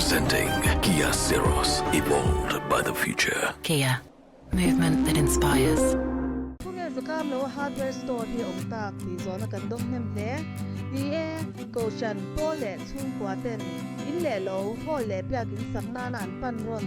Presenting Kia Syros, evolved by the future. Kia, movement that inspires. Khawvel zakam lo hardware store hi awm tak tih zawhna kan dawng hnem hle. Ni e, Kohhran, Pawl leh chhungkua ten in leh lo, hall leh biakin sak nana an pan rawn.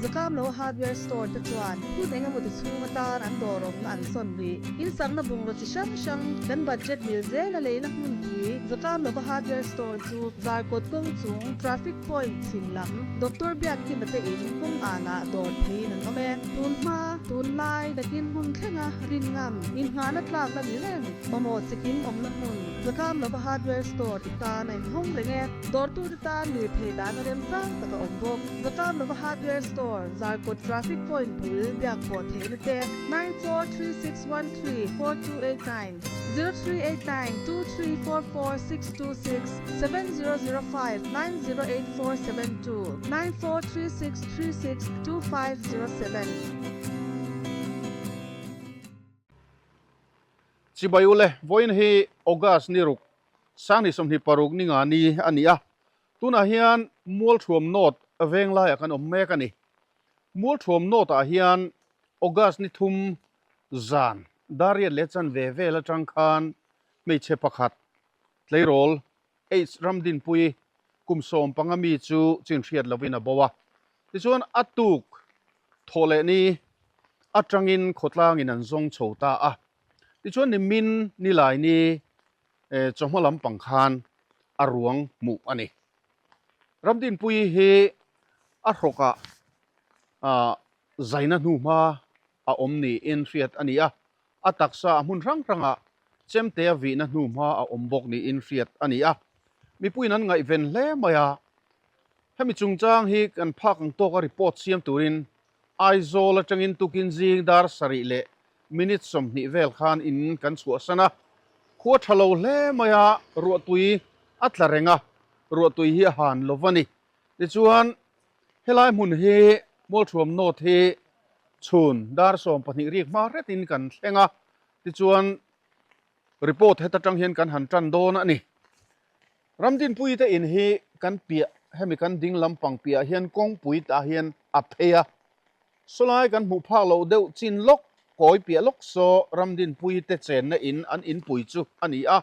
Zakam lo hardware store te chuan hun eng emaw ti chhung atan an dawr awmna an sawn rih. In sakna bungraw chi hrang hrang kan budget mil zela leina hmunpui Zakam lova hardware store chu Zarkawt kawng chung traffic point chhim lam Doctor Biakkima te in kawng anah dawr theiin an awm e. Tun hma, tun lai nakin hun thlenga rin ngam, inngahna tlak la ni reng, mamawh chikim awmna hmun, Zakam lova hardware store i tan a inhawng reng e. Dawrtute tan lirthei dahna remchang tak a awm bawk. Zakam lova hardware store, Zarkawt traffic point bul biak pawh theihna te, 9436134289, 03892344 626, 7005908472, 9436362507. Chibai ule, vawiin hi August ni ruk, Sangni 26 ni nga ni a ni a, tunah hian Mualthuam North venglaiah kan awm mek a ni. Mualthuam North ah hian August ni thum zan Dariat leh chanve vel atang khan hmeichhe pakhat tleirawl H Ramdinpui kum 15 mi chu chinhriat lovin a bo a. Tichuan a tuk thawh leh ni atangin khawtlangin an zawng chho ta a. Tichuan nimin nilai ni chawhma lampang khan a ruang hmuh a ni. Ramdinpui hi a hrawkah zaina hnuhma a awm niin hriat a ni a. A taksa a hmun hrang hrangah chemte a vihna hnuhma a awm bawk niin hriat a ni a. Mipuiin an ngaihven hle mai a, hemi chungchang hi kan phak ang tawka report siam turin Aizawl atangin tukin zing dar sarih leh minute 20 vel khan in kan chhuahsan a. Khua tha lo hle mai a, ruahtui a tla reng a, ruahtui hi a han lo va ni. Tichuan, helai hmun hi Mualthuam North hi chhun dar 12 rik hma hretin kan thleng a, tichuan report heta tang hian kan han tan dawn a ni. Ramdinpui te in hi kan piah, hemi kan ding lampang piah hian kawngpui tah hian a phei a, sawlai kan hmuh phak loh deuh chin lawk, kawi piah lawk saw Ramdinpui te chenna in an inpui chu a ni a.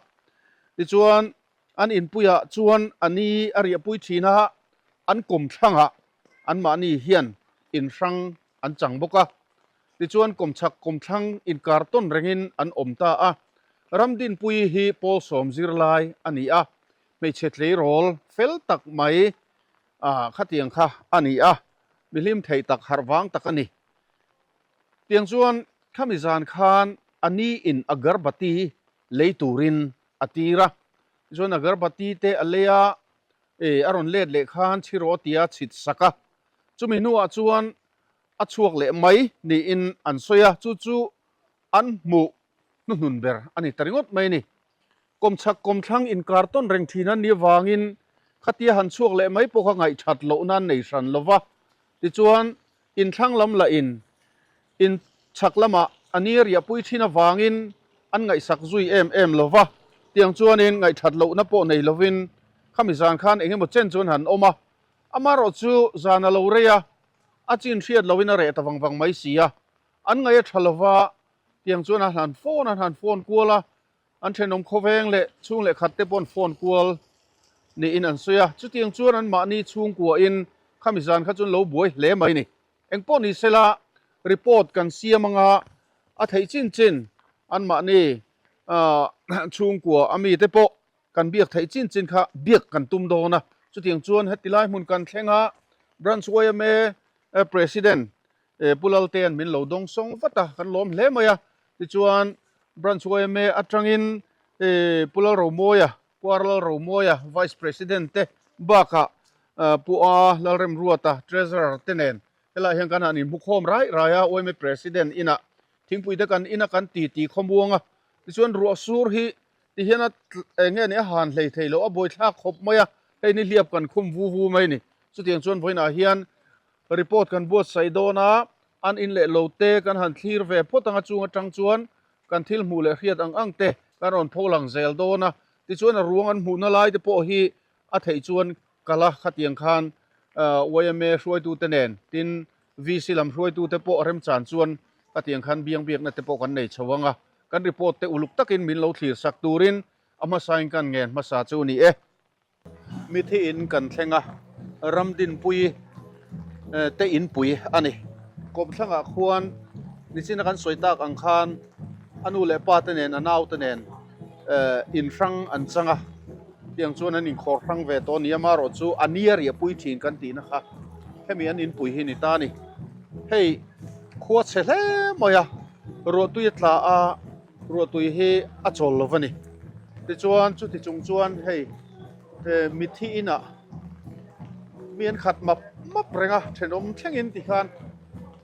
Tichuan an inpuiah chuan a ni a riahpui thin a, an kawmthlangah anmahni hian inhrang an chang bawk a. Tichuan kawmchhak kawmthlang inkar tawn rengin an awm ta a. Ramdinpuii hi pawl sawm zirlai a ni a, hmeichhe tleirawl fel tak mai khatiang kha a ni a, mihlim thei tak harh vang tak a ni. Tiang chuan khami zan khan a ni in agarbati lei turin a tir a, tichuan agarbati te a lei a, a rawn let leh khan chhiraw tia chhit sak a, chumi hnuah chuan a chhuak leh mai niin an sawi a, chu chu an hmuh hnuhnun ber a ni ta ringawt mai a ni. Kawmchhak kawmthlang inkar tawn reng thin an nih avangin khatia han chhuak leh mai pawh kha ngaihthat loh nan nei hran lo va, tichuan inthlang lam lahin inchhak lamah a ni a riahpui thin avangin an ngaihsak zui em em lo va, tiang chuanin ngaihthat lohna pawh nei lovin khami zan khan eng emaw chen chuan han awm a, amaherawh chu zan a lo rei a, a chin hriat loin a reh ta vang vang mai si a, an ngaih a tha lova, tiang chuan an han phone an han phone kual a, an thenawm khawveng leh chhung leh khat te pawh an phone kual niin an sawi a, chutiang chuan an mahni chhungkuain khami zan kha chuan lo buai hle mai a ni. Engpawh ni sela report kan siam anga a theih chin chin an mahni chhungkua a mite pawh kan biak theih chin chin kha biak kan tum dawn a, chutiang chuan heti lai hmun kan thleng a, Branch yma President Pu Laltea'n min lo dawng sawng vat a, kan lawm hle mai a, tichuan Branch yma atangin Pu Lalromawia, Pu R Lalromawia, Vice President te bakah Pu A Lalremruata, Treasurer te nen helaiah hian kan han inhmukhawm rai rai a, yma President inah thingpui te kan in a, kan titi khawmuang a, tichuan ruah sur hi Ti hian a eng nge ni a han hlei thei loh a buaithlak khawp mai a, hei ni hliap kan khum vu vu mai a ni. Chutiang chuan vawiinah hian report kan buatsaih dawn a, an in leh lo te kan han thlir ve phawt ang a, chung atang chuan kan thil hmuh leh hriat ang ang te kan rawn pho lang zel dawn a. Tichuan a ruang an hmuhna lai te pawh hi a theih chuan kal a, khatiang khan. Yma hruaitute nen tin VC lam hruaitute pawh remchan chuan ka tiang khan biang biakna te pawh kan nei chho ang a, kan report te uluk takin min lo thlir sak turin a hmasain kan ngen hmasa chu a ni e. Mithi in kan thleng a, Ramdinpui te inpui a ni. Kawmthlangah khuan nichina kan sawi tak ang khan a nu leh pa te nen a nau te nen in hrang an chang a, tiang chuan an inkhawr hrang ve tawh a ni. Amaherawh chu a nia riahpui thin kan tihna kha hemi an inpui hi ni ta a ni. Hei khua chhe hle mai a, ruahtui a tla a. Ruahtui hi a chawl lo va ni. Tichuan chuti chung chuan hei mithi inah mi an khat map map reng a, thenawm thlengin tikhan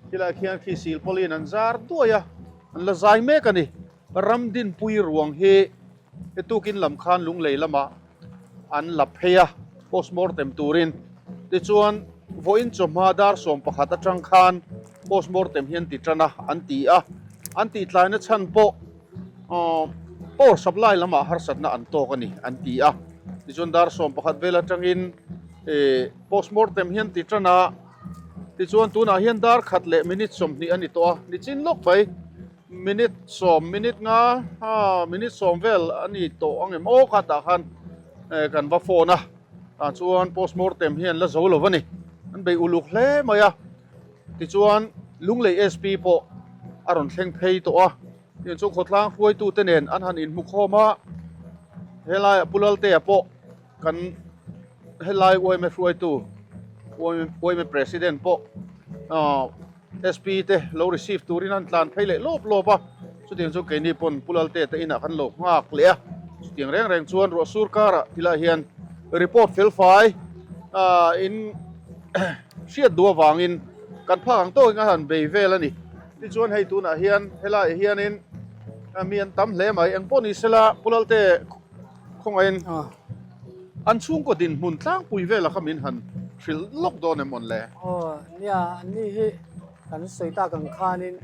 khilaiah khian khi silpawlin an zar duai a, an la zai mek a ni. Ramdinpui ruang hi tukin lam khan Lunglei lamah an la phei a postmortem turin. Tichuan vawiin chawhma dar 11 atang khan postmortem hi an ti tan a an ti a, an tih tlaina chhan pawh power supply lamah harsatna an tawk a ni an ti a. Tichuan dar 11 vel atangin postmortem hi an ti tan a, tichuan tunah hian dar khat leh minute 20 a ni tawh a, nichin lawk mai. Minute sawm minute nga ha minute sawm vel a ni tawh ang em aw kha tah khan kan va phone a tah chuan postmortem hi an la zo lo a ni an bei uluk hle mai a tichuan Lunglei SP pawh a rawn thleng phei tawh a tiang chu khawtlang hruaitu te nen an han inhmukhawm a helaiah Pu Laltea pawh Kan helai yma hruaitu yma president pawh SP te lo receive turin an tlan phei leh lawp lawp a, chutiang chu keini pawn Pu Lalte te inah kan lo nghak leh a, chutiang reng reng chuan ruah sur karah tilai hian report fel fai in hriat duh avangin kan phak ang tawkin a han bei vel a ni. Tichuan hei tunah hian helaiah hianin mi an tam hle mai, engpawh ni sela Pu Lalte Khawngaihin an chhungkaw dinhmun tlangpui velah kha min han hrilh lawk dawn em awn le? Aw nia, anni hi kan sawi tak ang khanin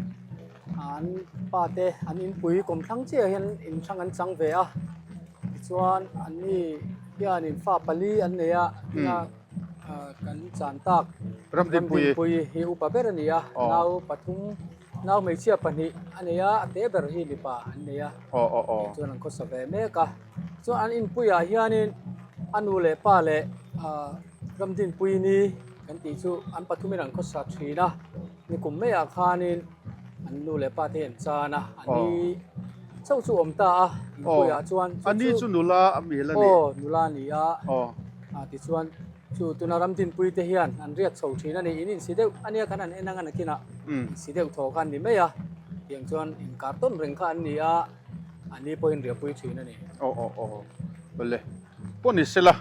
an pate an inpui kawmthlang chiah hian inhrang an chang ve a, tichuan anni hianin fa pali an nei a, tina kan chan tak Ramdinpui hi upa ber a ni a, nau pathum. Nau hmeichhia pahnih a nei a, a te ber hi mipa an nei a, chuan an khawsa ve mek a. Chuan an inpuiah hianin a nu leh pa leh Ramdinpui ni kan tih chu an pathumin an khawsa thin a, nikum maiah khanin an nu leh pa te hi an chan a, a ni chauh chu awm ta a inpuiah chuan. A ni chu nula a mil a ni. Aw, nula a ni a, tichuan Chu tuna Ramdinpui te hian an riak chho thin a ni, in insi deuh a nia khan an en ang a nakinah insi deuh thaw kha an ni mai a, tiang chuan inkar tawn reng kha an ni a, an ni pawhin riahpui thin a ni. Aw aw aw awle pawh ni sela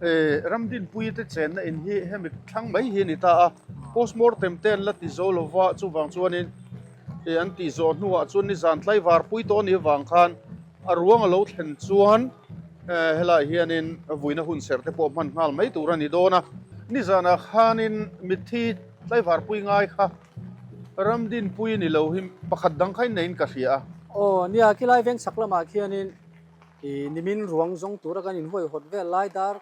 e Ramdinpui te chenna in hi hemi thlang mai hi a ni ta a, postmortem te an la ti zo lova chuvang chuanin e an tih zawh hnuah chuan nizan tlaivar pui tawh a nih avang khan A ruang a lo thlen chuan helaiah hianin vuina hun serh te pawh hman nghal mai tur a ni dawn a. Nizanah khanin mitthi tlaivarpui ngai kha Ramdinpui ni lo hi pakhat dang kha inneiin ka hria a. Aw nia, khilai vengchhak lamah khianin ih nimin ruang zawng tura kan inhuaihawt vel lai dar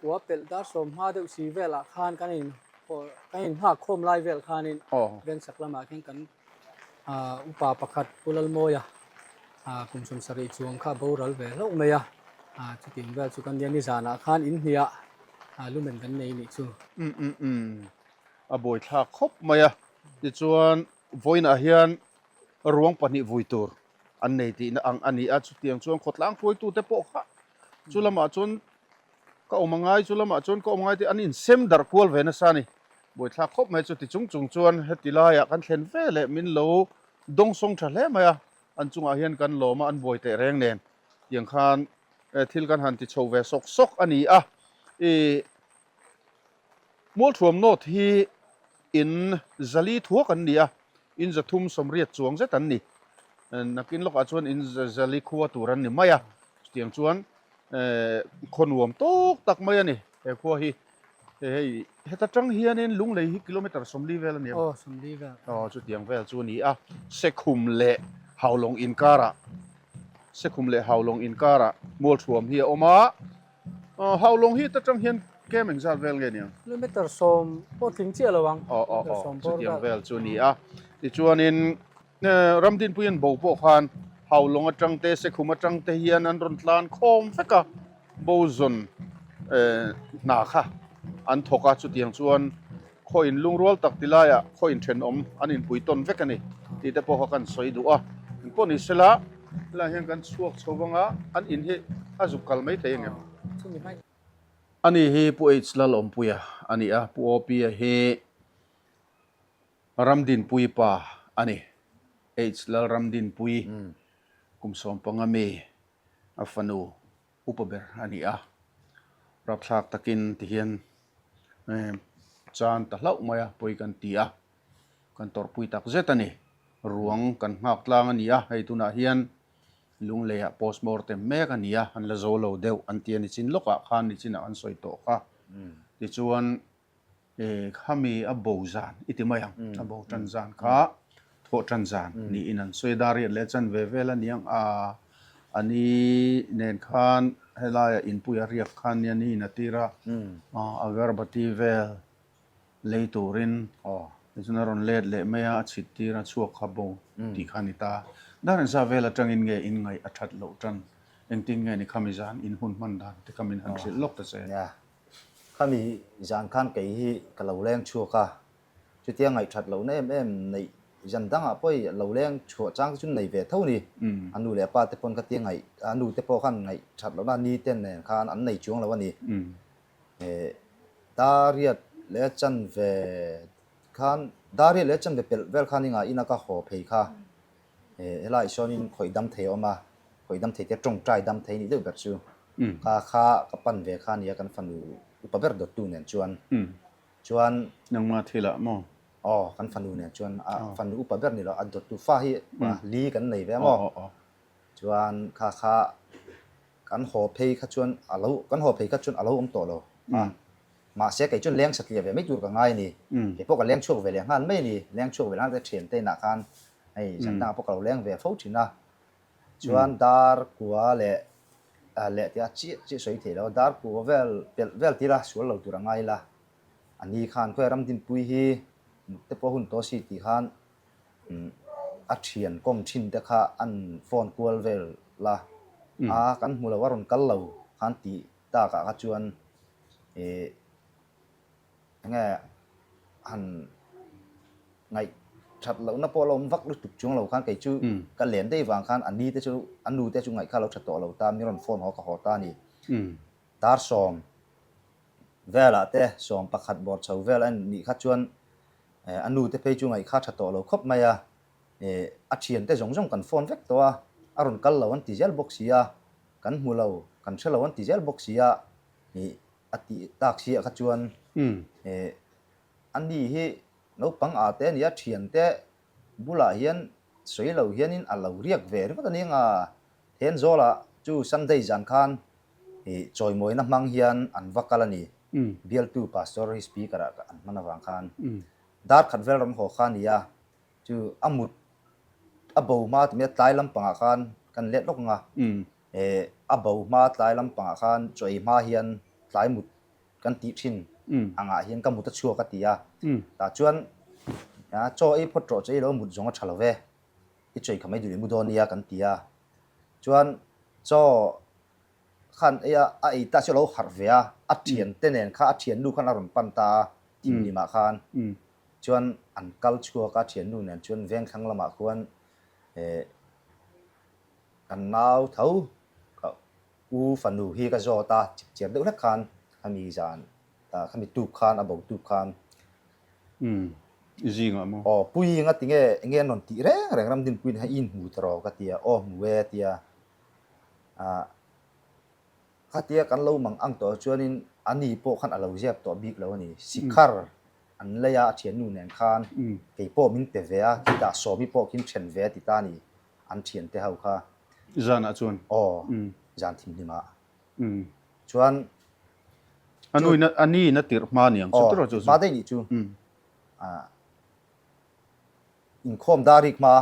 kua pelh dar sawmhma deuh si velah khan kan in kan inhnghak khawm lai vel khanin vengchhak lamah khian kan Upa pakhat Pu Lalmawia kum 70 chuang kha a boral ve hlauh mai a, chutiang vel chu kan nia nizanah khan inhniah lumen kan nei nih chu. Umm umm umm a buaithlak khawp mai a, tichuan vawiinah hian ruang pahnih vui tur an nei tihna ang a ni a, chutiang chuan khawtlang hruaitute pawh kha chu lamah chuan ka awm a ngai, chu lamah chuan ka awm a ngai tih an insem darh kual ve nasa a ni. Buaithlak khawp mai chu ti chung chung chuan heti laiah kan thlen ve leh min lo dawngsawng tha hle mai a, an chungah hian kan lawm a, an buai teh reng nen tiang khan thil kan han ti chho ve sawk sawk a ni a. Ih Mualthuam North hi in zali thuak an ni a, in zathum sawmriat chuang zet an ni. Nakin lawkah chuan in zali khua tur an ni mai a, chutiang chuan khaw nuam tawk tak mai a ni he khua hi. Hei heta tang hianin Lunglei hi kilometer 40 vel a ni a. Aw 40 vel. Aw chutiang vel chu a ni a. Sekhum leh Haulawng inkarah Sekhum leh Haulawng inkarah Mualthuam hi a awm a. Haulawng hi heta tang hian. Kem engzat vel nge niang? Kilometer sawm pawh tling chiah lo ang. Aw aw aw, chutiang vel chu a ni a. Tichuanin Ramdinpui an bo pawh khan Haulawng atang te, Sekhum atang te hian an rawn tlan khawm vek a, bo zawn hna kha an thawk a, chutiang chuan khaw in lungrual tak ti laiah khaw in thenawm an inpui tawn vek a ni tih te pawh kha kan sawi duh a. Engpawh ni sela, helaiah hian kan chhuak chho vang a, an in hi a zuk kal mai thei engem? Ani hi Pu H Lalawmpuia a ni a, Pu OP-a hi Ramdinpui pa a ni. H Lalramdinpui kum 15 mi a fanu upa ber a ni a, rapthlak takin tihian chan ta hlauh mai a, pawi kan ti a, kan tawrhpui tak zet a ni. Ruang kan nghak tlang a ni a, hei tunah hian Lungleiah postmortem mek a ni a, an la zo lo deuh an ti a nichin lawkah khan nichinah an sawi tawh kha. Tichuan khami a bo zan i ti mai ang, a bo tan zan kha thawh tan zan niin an sawi a, dar riat leh chan ve vel a ni ang a, a ni nen khan helaiah inpuia riak khan nia niin a tir a, agarbati vel lei turin tichuan a rawn let leh mai a, a chhit tir a chhuak kha bo tih kha a ni ta. Dar engzah vel atangin nge in ngaih a that loh tan? Engtin nge ni khami zan in hun hman dan te kha min han hrilh lawk ta che. Nia, khami zan khan kei hi ka lo leng chhuak a, chutia ngaih that lohna em em neih zan dangah pawh i lo leng chhuah chang te chu nei ve tho ni. A nu leh a pa te pawn khatia ngaih, a nu te pawh khan ngaih that lohna ni te nen khan an nei chuang lo a ni. Dariat leh chanve khan Dariat leh chanve pelh vel khan inga ina ka haw phei kha helai sawnin khawih dam thei a awm a, khawih dam thei te tawngtai dam thei nih deuh ber chu kha kha ka pan ve kha nia kan fanu upa ber dawttu nen chuan chuan Nangma thilah maw? Aw kan fanu nen chuan a fanu upa ber ni lo a dawttu fa hi li kan nei ve a maw? Chuan kha kha Kan haw phei kha chuan a lo kan haw phei kha chuan a lo awm tawh lo a, mahse kei chuan leng satliah ve mai tur ka ngai a ni. Kei pawh ka leng chhuak ve leh nghal mai a ni. Leng chhuak ve leh nghal te thiante inah khan hei zan dangah pawh ka lo leng ve fo thin a. Chuan dar kua leh leh tia chiah chiah sawi theih lo a, dar kua vel pelh vel tira sual lo tur a ngai la. A ni khan khawi Ramdinpui hi mut te pawh hun tawh si tih khan A thian kawm thin te kha an phone kual vel la a, kan hmu lo a rawn kal lo khan tih tak ah kha chuan ih enge han ngaih that loh na pawh a la awm vak lutuk chuang lo khan kei chu ka len daih vang khan a ni te chu a nu te chu ngaih kha a lo tha tawh lo ta mi rawn phone haw ka haw ta a ni. Dar sawm velah te 11 bawr chho vel a nih kha chuan A nu te phei chu ngaih kha tha tawh lo khawp mai a, a thian te zawng zawng kan phone vek tawh a, a rawn kal lo an ti zel bawk si a, kan hmu lo, kan hre lo an ti zel bawk si a, a tih tak si ah kha chuan a ni hi naupang ah te a ni a, thian te bulah hian sawi lo hianin a lo riak ve ringawt a ning a, Thenzawl-ah chu Sunday zan khan chawimawina hmang hian an va kal a ni. Bialtu Pastor hi Speaker ah an hman avang khan dar khat vel ram haw kha a ni a, chu a mut a bo hma ti mai a tlai lampangah khan kan let lawk ang a, a bo hma tlai lampangah khan chaw ei hma hian tlai mut kan tih thin angah hian ka mut a chhuak a ti a, tah chuan chaw ei phawt rawh chaw ei lo mut zawng a tha lo ve. I chawi kha mai duh i mu dawn nia kan ti a, chuan chaw khan ei a, a ei ta chu a lo harh ve a, a thiante nen kha a thiannu khan a rawn pan ta a thimhlimah khan chuan an kal chhuak a thiannu nen chuan vengthlang lamah khuan eh kan nau tho ka u fanu hi ka zawt a chipchiar deuh hlek khan khami zan khami tuk khan a bo tuk khan. I zingah maw? Aw, Pui nga tinge enge an rawn tih reng reng Ramdinpuiin khan i inhmu ta rawh ka ti a, aw hmu e a ti a. Ah, khatia kan lo mang ang tawh chuanin a ni pawh khan a lo ziak tawh bik lo a ni. Sikhar an lei a, a thiannu nen khan kei pawh min pe ve a, khitah Sawmi pawh khin then ve a ti ta a ni, an thiante ho kha. Zanah chuan? Aw, zan thimhlimah. Chuan A nuin a ni in a tirh hma niang chu tiraw chu chu. Hma daih nih chu. Inkhawm dar rik hma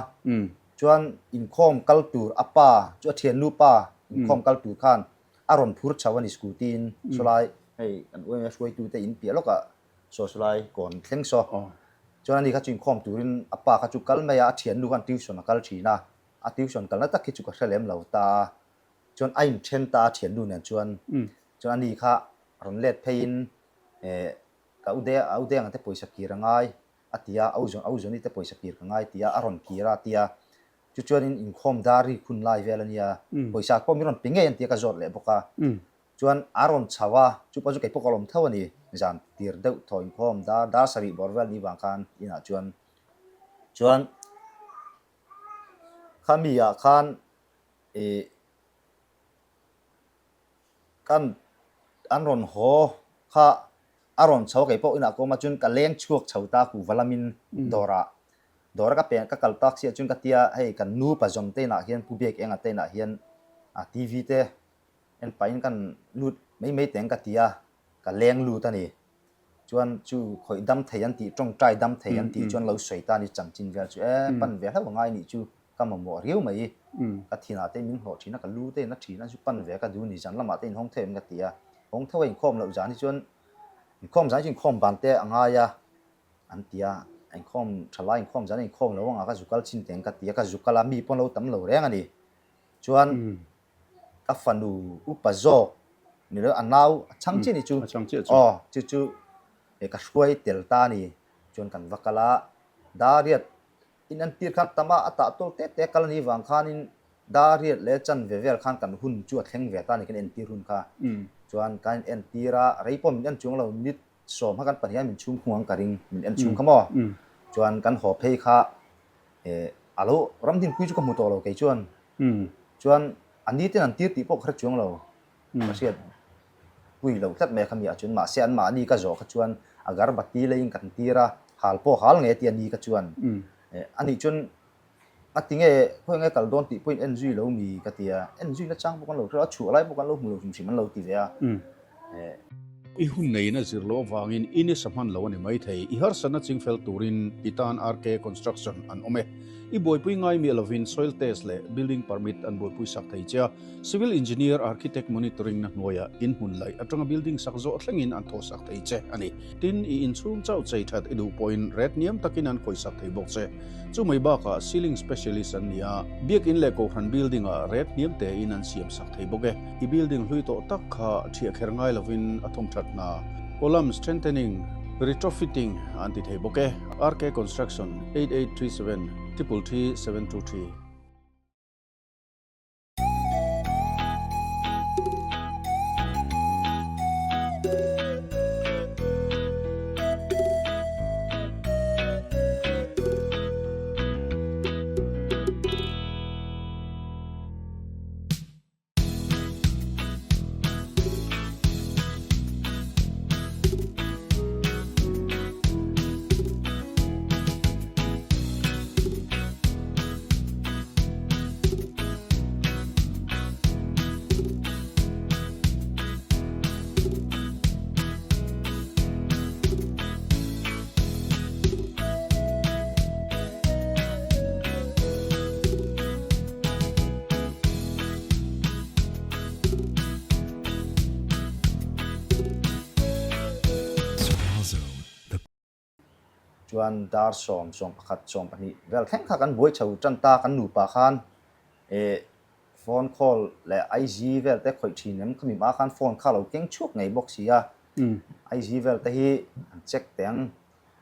chuan inkhawm kal tur a pa chu a thiannu pa inkhawm kal tur khan a rawn phur chho a ni scooty in chulai Hei kan uaina hruaitute in piah lawkah saw saw lai kawn thleng saw. Chuan ani kha chu inkhawm turin a pa kha chu kal mai a, a thiannu khan tuition a kal thin a, a tuition kalna tak hi chu ka hre lem lo ta a. Chuan a inthen ta a thiannu nen chuan, chuan ani kha rawn let pheiin eh ka u a u deng ang te pawisa kir a ngai a ti a, a u zawn a u zawni te pawisa kir ka ngai ti a, a rawn kir a ti a. Chu chuanin inkhawm dar rik hun lai vel a nia, pawisa pawh min rawn pe ngei an ti a ka zawt leh bawk a. Chuan a rawn chho a, chu pawh chu kei pawh ka lawm tho a ni. Zan tir deuh thaw inkhawm dar dar sarih bawr vel ni vang khan inah chuan chuan khami ah khan ih kan an rawn haw kha a rawn chho a kei pawh inah ka awm a chuan ka leng chhuak chho ta kuhva lamin dawrah dawra ka pen ka kal tak chiah chuan ka tia hei kan nu pazawn te inah hian Pu Biak Enga te inah hian a TV te En pahin kan lut mai mai teng ka ti a, ka leng lut a ni. Chuan chu khawih dam thei an tih, tawngtai dam thei an tih chuan lo sawi ta a ni chanchin vel chu e, pan ve hlauh a ngai nih chu ka mamawh riau mai. Ka thinah te min hlawh thin a, ka lu te in a thin a chu pan ve ka duh ni, zan lamah te inhawng theuh em ka ti a. Hawng theuh a inkhawm loh zan hi chuan inkhawm zan hi chu inkhawm ban te a ngai a an ti a, inkhawm thalai inkhawm zan a inkhawm lo ang a ka zu kal chin teng ka ti a, ka zu kal a mi pawh an lo tam lo reng a ni. Chuan ka fanu upa zawk ni lo a nau a chhang chiah ni chu aw chu chu ka hruai tel ta a ni chuan kan va kal a Dariat in an tir khan tam a a tah tawl tete kal a nih vang khanin Dariat leh chan ve vel khan kan hun chu a thleng ve ta a ni kan entir hun kha chuan kan entir a rei pawh min en chuang lo minute sawm kha kan pahnih a min chhung khung ang ka ring min en chhung kha maw chuan kan haw phei kha a lo ramdinpui chu ka hmu tawh lo kei chuan Chuan a ni ten an tir tih pawh ka hre chuang lo. Ka hriat pui lo tlat mai a khami ah chuan mahse an mahni ka zawh kha chuan a garbati leiin kan tir a, hal pawh hal ngei a ti a ni ka chuan. A nih chuan a ti nge khawi nge kal dawn tih pawhin en zui lo mi ka ti a, en zui nachang pawh kan lo hre lo, a chhuah lai pawh kan lo hmu lo hrim hrim an lo ti ve a. I hun neiin a zir loh avangin i nisa hman lo a ni maithei. I harsatna chingfel turin i tan RK Construction an awm e. I buaipui ngai miah lovin soil test leh building permit an buaipui sak thei che a, civil engineer, architect monitoring na hnuaiah in hmun laih atanga building sak zawh thlengin an thawh sak thei che a ni. Tin, i inchhung chauh chei that i duh pawhin ret hniam takin an khawih sak thei bawk che. Chu mai bakah ceiling specialist an ni a, biakin leh kohhran building ah ret hniam tein an siam sak thei bawk e. I building hlui tawh tak kha thiah kher ngai lovin a thawm that hna, column strengthening, retrofitting an ti thei bawk e. RK Construction, 8837 333 723. Chuan dar sawm, 11, 12 vel thleng kha kan buai chho tan ta kan nupa khan eh phone call leh IG vel te khawih thin em khami hma khan phone kha lo keng chhuak ngei bawk si a IG vel te hi an check teh ang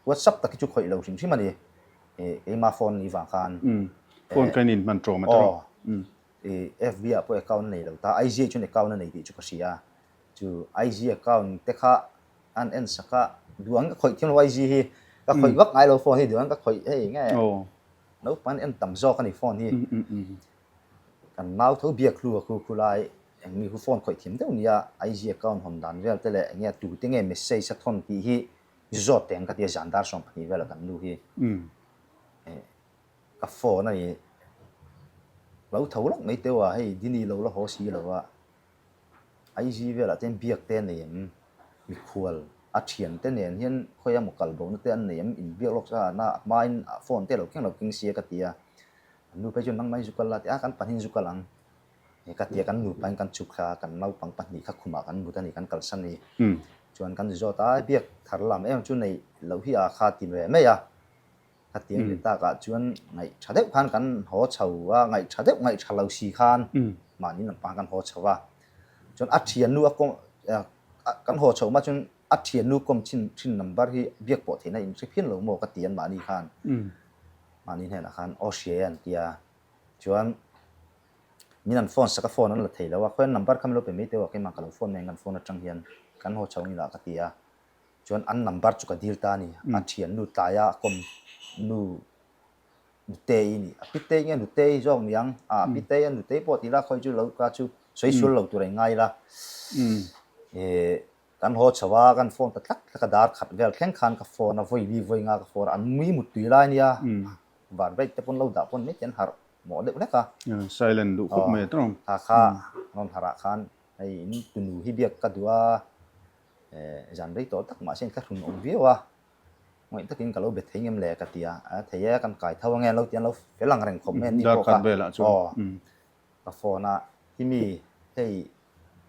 WhatsApp tak hi chu khawih lo hrim hrim a ni eh keima phone ni vang khan phone kha in inhman tawm a tawh eh FB ah pawh account a nei lo ta IG ah chuan account a nei tih chu ka hria chu IG account te kha an en sak a duh ang ka khawih thiam lo IG hi ka khawih vak ngai lo phone hi duh ang ka khawih hei nge naupang en tam zawk a ni phone hi kan nau tho biak hlu a khu khu lai eng mi khu phone khawih thiam deuh nia IG account hawn dan vel te leh eng nge tu te nge message a thawn tih hi zawt teh ang ka ti a zan dar 12 vel a kan nu hi ka phone a ni lo tho lawk mai teuh a hei dini lo la haw si lo a IG velah te hian biak te a nei em mikhual a thian te nen hian khawi emaw kal bo na te an nei em inbiak lawk sa na a hmain phone te a lo keng lo keng sia ka ti a an nu phei chuan nangmah hi zu kal la a ti a kan pahnih zu kal ang. Ka tia kan nupa in kan chhuk thla a, kan naupang pahnih kha khumah kan mut a ni, kan kalsan a ni. Chuan kan zawt a, biak thar lam em chu neih loh hi a kha ti ve mai a. Ka tiang leh takah chuan ngaih tha deuh khan kan haw chho a, ngaih tha deuh ngaih tha lo si khan mahni lampang kan haw chho a. Chuan a thiannu a kawm kan haw chho hma chuan a thiannu kawm chin thin number hi biak pawh theihna in hre phian lo maw ka ti an mahni khan. Mahni hnenah khan aw hria e an ti a. Chuan min an phone sak a phone an la thei lo a, khawian number kha min lo pe mai teuh a keimah ka lo phone mai ang kan phone atang hian kan haw chho ngil ah ka ti a. Chuan an number chu ka dil ta a ni. A thiannu tlaia a kawm nu Nutei i ni. A pitei nge Nutei zawk ni ang? A pitei a Nutei pawh ti la khawi chu lo ka chu sawi sual lo tur a ingai la. Eh kan haw chho a, kan phone ta tlak tlak a dar khat vel thleng khan ka phone a vawi li vawi nga ka phone a, an mui mut tui lai nia. Van rate te pawn lo dah pawn mai te an harh mawh deuh hlek a. Silent duh khawp mai a tawng. Kha kha rawn harh ah khan hei in tunu hi biak ka duh a. Zan rei tawh tak mahse ka hrun awm viau a, ngawih takin ka lo be thei ngem le ka ti a, a thei e kan kai tho ange an lo ti a, an lo fel ang reng khawp mai an ni pawh kha, aw ka phone a himi hei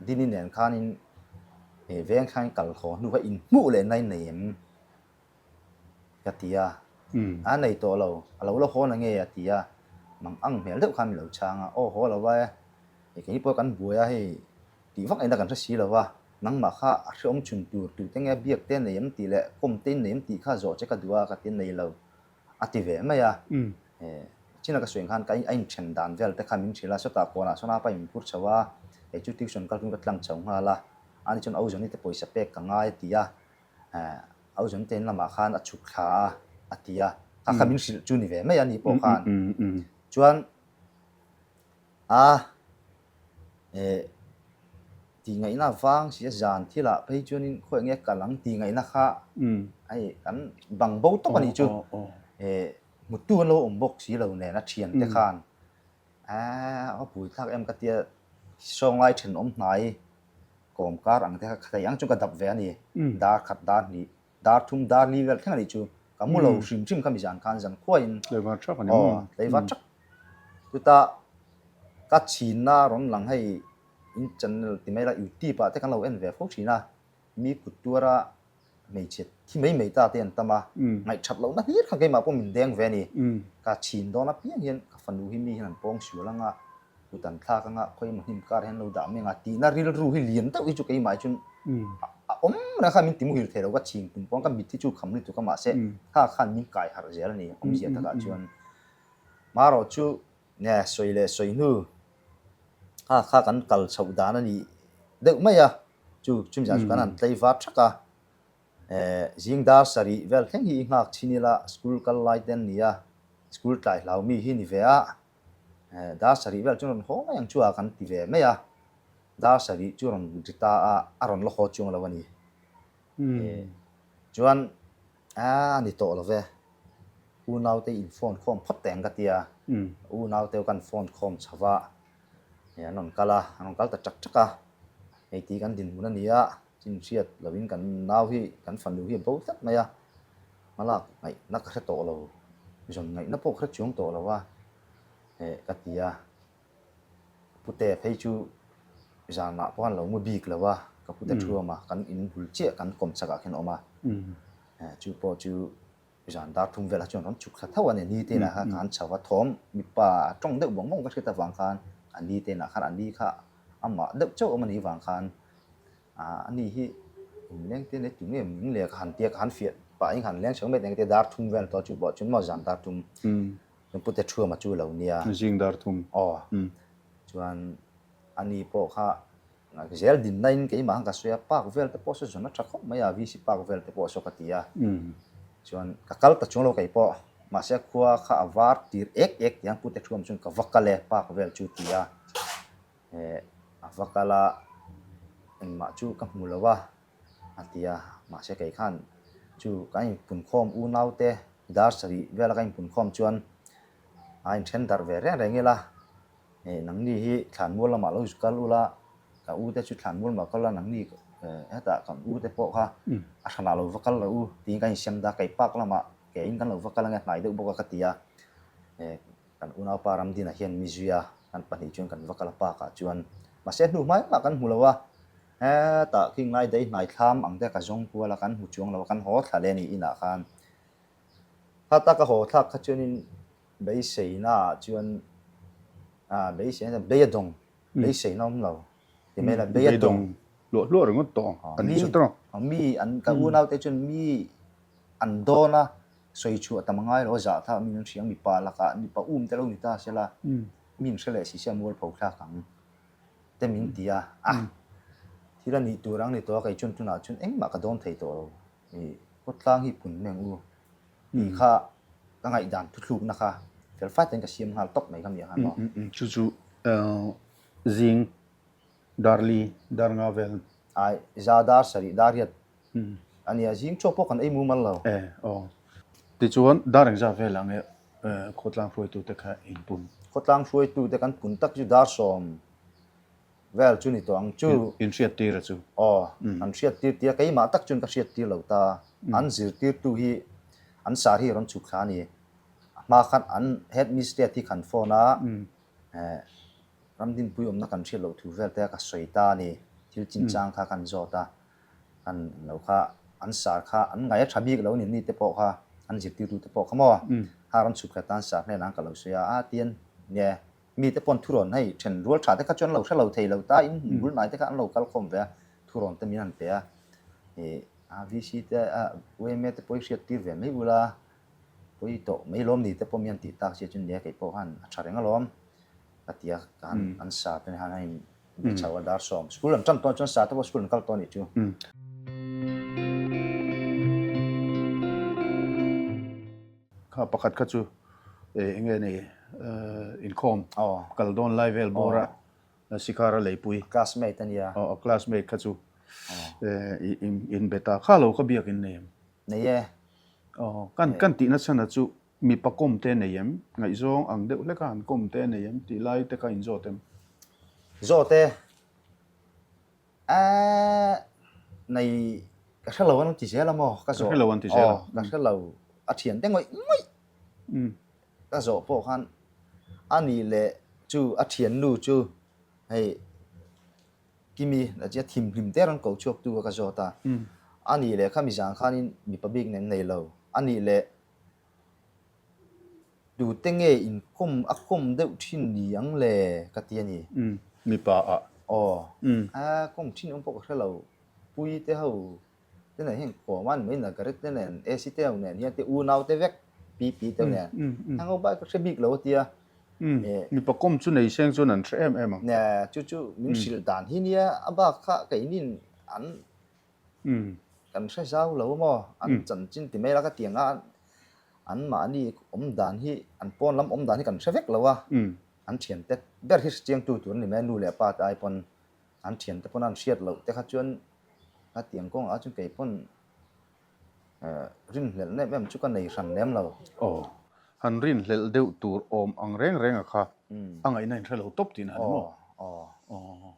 Dini nen khanin veng thlangin kal haw hnu kha inhmuh leh na in nei em ka ti a, a nei tawh lo, a lo la haw na nge a ti a, mang ang hmel deuh khan min lo chhang a, aw haw lo va e, kei pawh kan buai a hei. Tih vak aina kan hre si lo va, nangmah kha a hreawm chhun tur tute nge biak te nei em tih leh kawm te in nei em tih kha zawh che ka duh a ka ti nei lo a ti ve mai a. China ka sawi khan ka a inthen dan vel te kha min hrilh a, sawtah kawnah sawn apa in phur chho a, kei chu tuition kal tum ka tlang chho nghal a, ani chuan Auzawni te pawisa pek ka ngai a ti a, Auzawni te in lamah khan a chhuk thla a a ti a, kha kha min hrilh chu ni ve mai a ni pawh khan chuan a. Eh, tih ngaihna vang si a zan thilah phei chuanin khawi nge kal ang tih ngaihna kha hei kan bang bo tawp a nih chu. Eh, hmutu an lo awm bawk si lo nen a thian te khan eh a pui thlak em ka tia sawnglai thenawm hnai kawm kar ang te kha thei ang chu ka dap ve a ni. Dar khat dar hnih dar thum dar li vel thleng a nih chu. Ka mu lo hrim hrim kha mi zan khan zan khuaiin. Tleivar thak a ni maw? Aw, tleivar thak. Chutah ka chhinna rawn lang hei in channel ti mai la youtube ah te kan lo en ve fo thin a, mi kut tuara hmeichhe thi mai mai ta te an tam a, ngaihthat lohna hlir kha keimah pawh min deng ve a ni. Ka chhin dawn apiang hian ka fanu hi mi hian an pawng sual anga kut an thlak anga khawi emaw hnim kar hian lo dah mai anga tihna rilru hi lian deuh hi chu keimah hi chuan a awm reng kha min ti muhil thei lo ka chhin tum pawh ka mit hi chu kham lutuk a mahse kha khan min kai harh zel a ni awmzia takah chuan. Marawh chu nge sawi leh sawi hnu kha kha kan kal chhoh dan a nih deuh mai a, chu chumi zan chu kan han tlei var thak a, eh zing dar sarih vel thleng hi i nghak chhin ila school kal lai te an ni a, school tlai hlau mi hi ni ve a, eh dar sarih vel chu rawn haw mai ang chu a kan ti ve mai a, dar sarih chu rawn ri ta a, a rawn la haw chuang lo a ni. Eh chuan a ni tawh lo ve. Unaute in phone khawm phawt teh ang ka ti a, unaute kan phone khawm chho va, an rawn kal a, an rawn kal ta ṭak ṭak a, hei tih kan dinhmun a ni a, chinhriat lovin kan nau hi, kan fanu hi a bo tlat mai a, hmalak ngaihna ka hre tawh lo, zawn ngaihna pawh ka hre chuang tawh lo a, eh ka ti a. Pute phei chu zanah pawh an lo mu bik lo a, ka pute thu awm a, kan in bul chiah kan kawm chakah khian a awm a, chu pawh chu zan dar thum velah chuan rawn chhuk thla tho a ni, ni te inah khan ka han chho a, thawm mipa tawng deuh bawng bawng ka hriat avang khan a ni te inah khan a ni kha amah deuh chauh awm a nih vang khan a ni hi inleng te nei tu nge min le ka han tia ka han fiah pah in ka han leng chho mai te dar thum vel tawh chu pawh chuan maw zan dar thum Chuan Pute Thuama chu lo nia. Zing dar thum. Aw. Chuan a ni pawh kha zel dinna in keimah khan ka sawi a, park vel te pawh saw zawn a tha khawp mai a, VC park vel te pawh saw ka ti a. Chuan ka kal ta chuang lo kei pawh, mahse khua kha a var tir ek ek tiang Pute Thuama chuan ka va kal e park vel chu ti a. Eh a va kal a, engmah chu ka hmu lo a. a ti a, mahse kei khan chu kan inpunkhawm unaute dar sarih vela kan inpunkhawm chuan a inthen darh ve reng reng ila, eh nangni hi thlanmual lamah lo zu kal ula, ka ute chu thlanmual lamah kal ula nangni hetah kan ute pawh kha a hranah lo va kal lo u tiin kan insiam ta, kei park lamah ke in kan lo va kal ange hnai deuh bawk a ka ti a, eh kan unaupa Ramdina hian mi zui a. Kan pahnih chuan kan va kal a park ah chuan mahse hnu hmai mah kan hmu lo a, hetah khing lai daih hnai thlam ang te ka zawng kual a kan hmu chuang lo a kan haw thla leh a ni inah khan. Khata ka haw thlak kha chuanin beiseina ah chuan ah beiseina bei a dawng beiseina awm lo ti mai la bei a dawng. Hluah hluah ringawt tawh ang a ni chu tawh. Mi an ka unau te chuan mi an dawn a sawi chhuah tam a ngai lo a zah tha min an hria ang mipa lakah mipa um te lo ni ta se la min hre leh si sia mualpho thlak ang te min ti a a thil a nih tur ang ni tawh a kei chuan tunah chuan engmah ka dawn thei tawh lo i khawtlang hi pun mai ang u tih kha ka ngaihdan thuthlukna kha fel fai takin ka siam nghal tawp mai kha mi ah khan maw. Chu chu zing dar li dar nga vel. Ai za dar sarih dar hian a nia zing chaw pawh kan ei mumal lo. E aw tichuan dar engzat vel ang e khawtlang hruaitute kha in pun. Khawtlang hruaitute kan pun tak chu dar sawm Vel chu ni tawh ang chu. In hriat tir a chu. Aw, an hriat tir tia keimah tak chuan ka hriat tir lo ta. An zirtirtu hi an sar hi a rawn chhuk thla a ni. A hma khan an head mistress hi kan phone a, Ramdinpui awmna kan hriat loh thu vel te ka sawi ta a ni. Thil chinchang kha kan zawt a, kan lo kha an sar kha an ngaih a tha bik lo ni ni te pawh kha an zirtirtu te pawh kha maw. Kha rawn chhuk thla ta an sar hnenah ka lo sawi a, a tian nge Mite pawn thurawn hei then rual tha te kha chuan lo hre lo thei lo ta in bul hnai te kha an lo kal khawm ve a, thurawn te min han pe a, ih a VC te a UMA te pawh i hriat tir ve mai ula pawi tawh mai lawm ni te pawh mi han tih tak sia chuan nia kei pawh khan a tha reng alawm ka ti a, ka han an sa te khan a in be chho a dar sawm school an tan tawh chuan sa te pawh school an kal tawh a nih chu. Kha pakhat kha chu eng nge ni inkhawm kal dawn lai vel bawr a Sikhar a leipui. Classmate a nia. Aw classmate kha chu in be ta. Kha lo ka biak in nei em? Nei e. Aw kan kan tihna chhan a chu mipa kawm te nei em? Ngaihzawng ang deuh hlek a han kawm te nei em tih lai te kha in zawt em? Zawt e. Eeh nei ka hre lo an ti zel a maw ka zawh. Ka hre lo an ti zel a. Aw ka hre lo a thian te ngawih ngawih ka zawh pawh khan a nih leh chu a thiannu chu hei Kimi la chu a thimhlim te rawn ko chhuak tu a ka zawt a a nih leh khami zan khanin mipa bik nen nei lo a nih leh Tute nge inkawm a kawm deuh thin ni ang le ka ti a ni. Umm mipa ah. Aw a kawm thin awm pawh ka hre lo. Pui te ho te nen hian kawm a ni mai Nagaret te nen AC te ho nen hian te unau te vek pi pi te ho nen hang ho bak ka hre bik lo a tia. Umm mipa kawm chu nei seng chuan an hre em em ang. Chu chu min hrilh dan hi nia a bak kha keinin an Kan hre zau lo maw? An chanchin ti mai la ka tiang a, an mahni awm dan hi, an pawn lam awm dan hi kan hre vek lo a, an thiante ber hi hrechiangtu tur a ni mai a, nu leh pa te ai pawn an thiante pawn an hriat loh te kha chuan ka tiang kawngah chuan kei pawn rinhlelh em em chu ka nei hran lem lo. Aw, han rinhlelh deuh tur awm ang reng reng a kha a ngaihna in hre lo tawp tihna a ni maw? Aw, aw.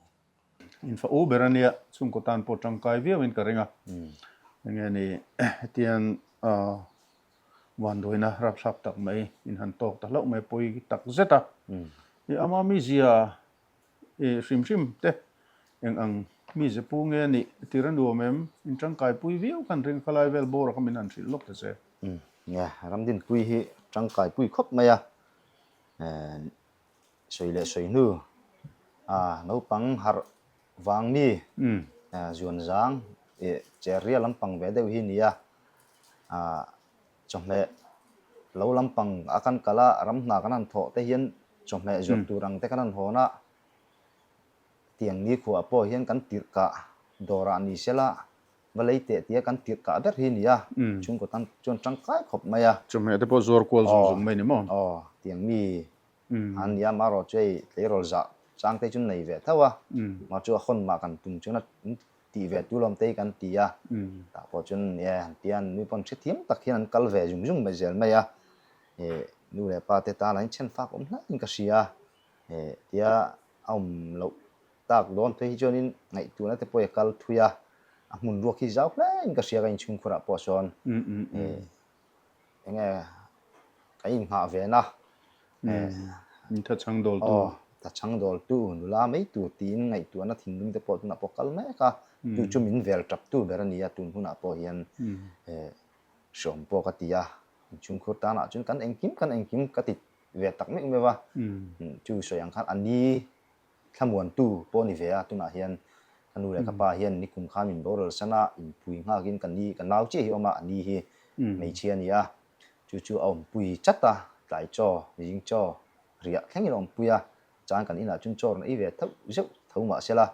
Infa u ber a nia, chhungkaw tan pawh tangkai viauin ka ring a. Enge ni hetiang vanduaina rapthlak tak mai in han tawk ta hlauh mai pawi tak zet a. I ama mizia i hrim hrim te eng ang mize pu nge nih tir a nuam em? In tangkai pui viau khan ring khalai vel bawr a kha min han hrilh lawk ta che. Nia, Ramdinpui hi tangkai pui khawp mai a. Sawi leh sawi hnu a naupang harh vang mi zuan zang ih cher ria lampang ve deuh hi nia ah chawhmeh lo lampang a kan kal a ram hna kan han thawh te hian chawhmeh zawrh tur ang te kan han hawn a tiang nikhuah pawh hian kan tirh kah dawrah ni sela va lei teh tia kan tirh kah ber hi nia chhungkaw tan chuan tangkai khawp mai a. Chawhmeh te pawh zuar kual zung zung mai ni maw? Aw tiang mi An nia marawh chu hei tleirawl zah chang te chu nei ve tho a, mah chu a hawn mah kan tum chuan a tih ve tu lawm te hi kan ti a, tah pawh chuan nia han ti a, nu pawn hrethiam tak hian an kal ve zung zung mai zel mai a, ih nu leh pa te tan an chhen fak awm hlaiin ka hria, ih tia a awm loh tak dawn phei hi chuanin ngaihtuahna te pawh i kal thui a, a hmun ruak hi zau hlein ka hria ka inchhungkhurah pawh sawn ih. Enge ka innghah ve na. Min tha chang dawl tu. Ta chhangdawltu nula mai tur tiin ngaihtuahna thinlung te pawh tunah pawh kal mek a, chu chu min vel taptu ber a ni a, tun hunah pawh hian hreawm pawh ka ti a, inchhungkhur tanah chuan kan engkim kan engkim ka ti ve tak meuh meuh a, chu sawi ang khan a ni thlamuantu pawh a ni ve a, tunah hian ka nu leh ka pa hian nikum khan min boral san a, inpui nghakin ka ni ka nau chiah hi a awm a, a ni hi hmeichhia a ni a, chu chu a awmpui chat a, tlai chaw, zing chaw riah thlengin a awmpui a, chuan kan inah chuan chaw rawn ei ve theuh zeuh tho mah se la,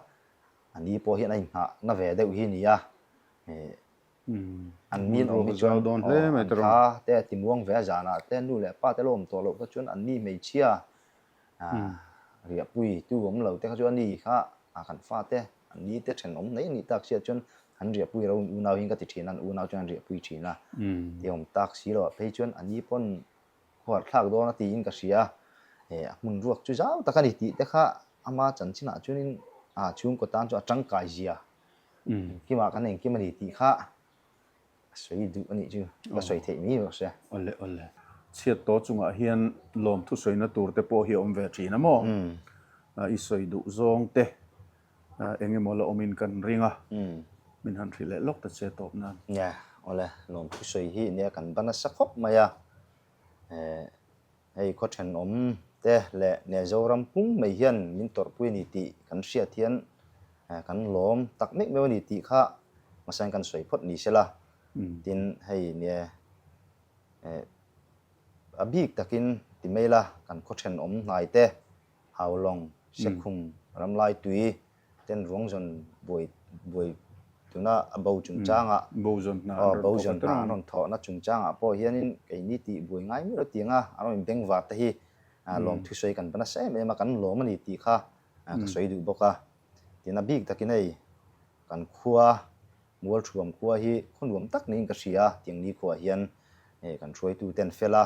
a ni pawh hian a inghah na ve deuh hi a ni a, an min awm hi chuan an thla te a timuang ve a zanah te nu leh pa te lo awm tawh loh kha chuan an ni hmeichhia riahpui tu awm lo te kha chu a ni kha kan fate an ni te thenawm mai a nih tak sia chuan an riahpui ro unau hian ka ti thin a, an unau chuan an riahpui thin a, ti awm tak si loh ah phei chuan a ni pawn Huar thlak dawn a tiin ka hria a, a hmun ruak chu zau tak a ni tih te kha ama chanchinah chuanin a chhungkaw tan chu a tangkai zia engkimah kan engkim a ni tih kha a sawi duh a nih chu ka sawi theih mai rawh se. Awle awle. Chhiat tawh chungah hian lawmthu sawina tur te pawh hi a awm ve thin a maw? I sawi duh zawng te eng emaw la awmin kan ring a, min han hrilh leh lawk ta che tawp nan. Nia, awle lawmthu sawi hi nia kan ban nasa khawp mai a. Hei khaw thenawm te leh ne Zoram pum mai hian min tawrhpui a ni tih kan hriat hian kan lawm tak meuh meuh a ni tih kha hmasain kan sawi phawt ni sela. Tin, hei nia a bik takin ti mai la kan khaw thenawm hnai te Haulawng, Sekhum, Ramlai tui ten ruang zawn buai buai tuna a bo chungchangah aw bo zawn hna an rawn thawhna chungchangah pawh hianin keini tih buai ngai miah lo tianga an rawn inbengvar te hi lawmthu sawi kan va nasa em em a, kan lawm a ni tih kha ka sawi duh bawk a. Tin a bik takin hei kan khua Mualthuam khua hi khaw nuam tak niin ka hria a, tiang ni khuaah hian kan hruaituten fel a,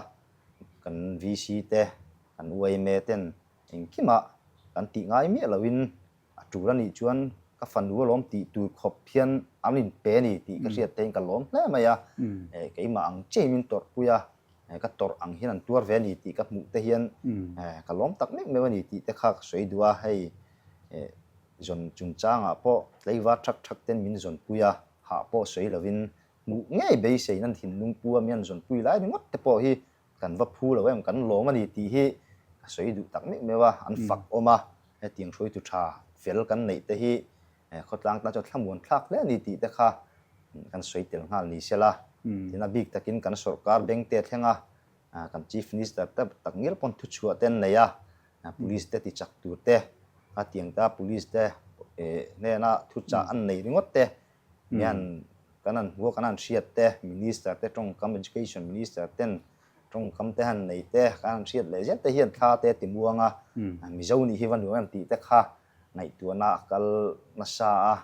kan VC te, kan yma ten Engkimah kan tih ngai miah loin a tul a nih chuan ka fanu alawm tih tur khawp hian an inpe a ni tih ka hriat thein ka lawm hle mai a. Keimah ang chiahin min tawrhpui a, ka tawrh ang hian an tuar ve a ni tih ka hmuh te hian ka lawm tak meuh meuh a ni tih te kha ka sawi duh a. Hei zawn chungchangah pawh tleivar thak thak ten min zawnpui a, hah pawh sawi lovin hmuh ngei beiseina thinlung pu a mi an zawnpui lai ringawt te pawh hi Kan va phu lo em, kan lawm a ni tih hi ka sawi duh tak meuh meuh a, an fak awm a, hetiang hruaitu tha fel kan neih te hi khawtlang tan chuan thlamuan thlak hle a ni tih te kha kan sawi tel nghal ni sela, tin a bik takin kan sawrkar beng te thleng a, kan Chief Minister te tak ngial pawn thuchhuah te an nei a, Police te ti chak tur te, hetiang ta Police te hnena thuchah an nei ringawt te Mian kan han hmuh a, kan han hriat te, Minister te tawngkam, Education Minister ten tawngkam te han nei te, kan han hriat leh zel te hian thla te ti muang a, Mizo nih hi va nuam em tih te kha ngaihtuahna a kal nasa a,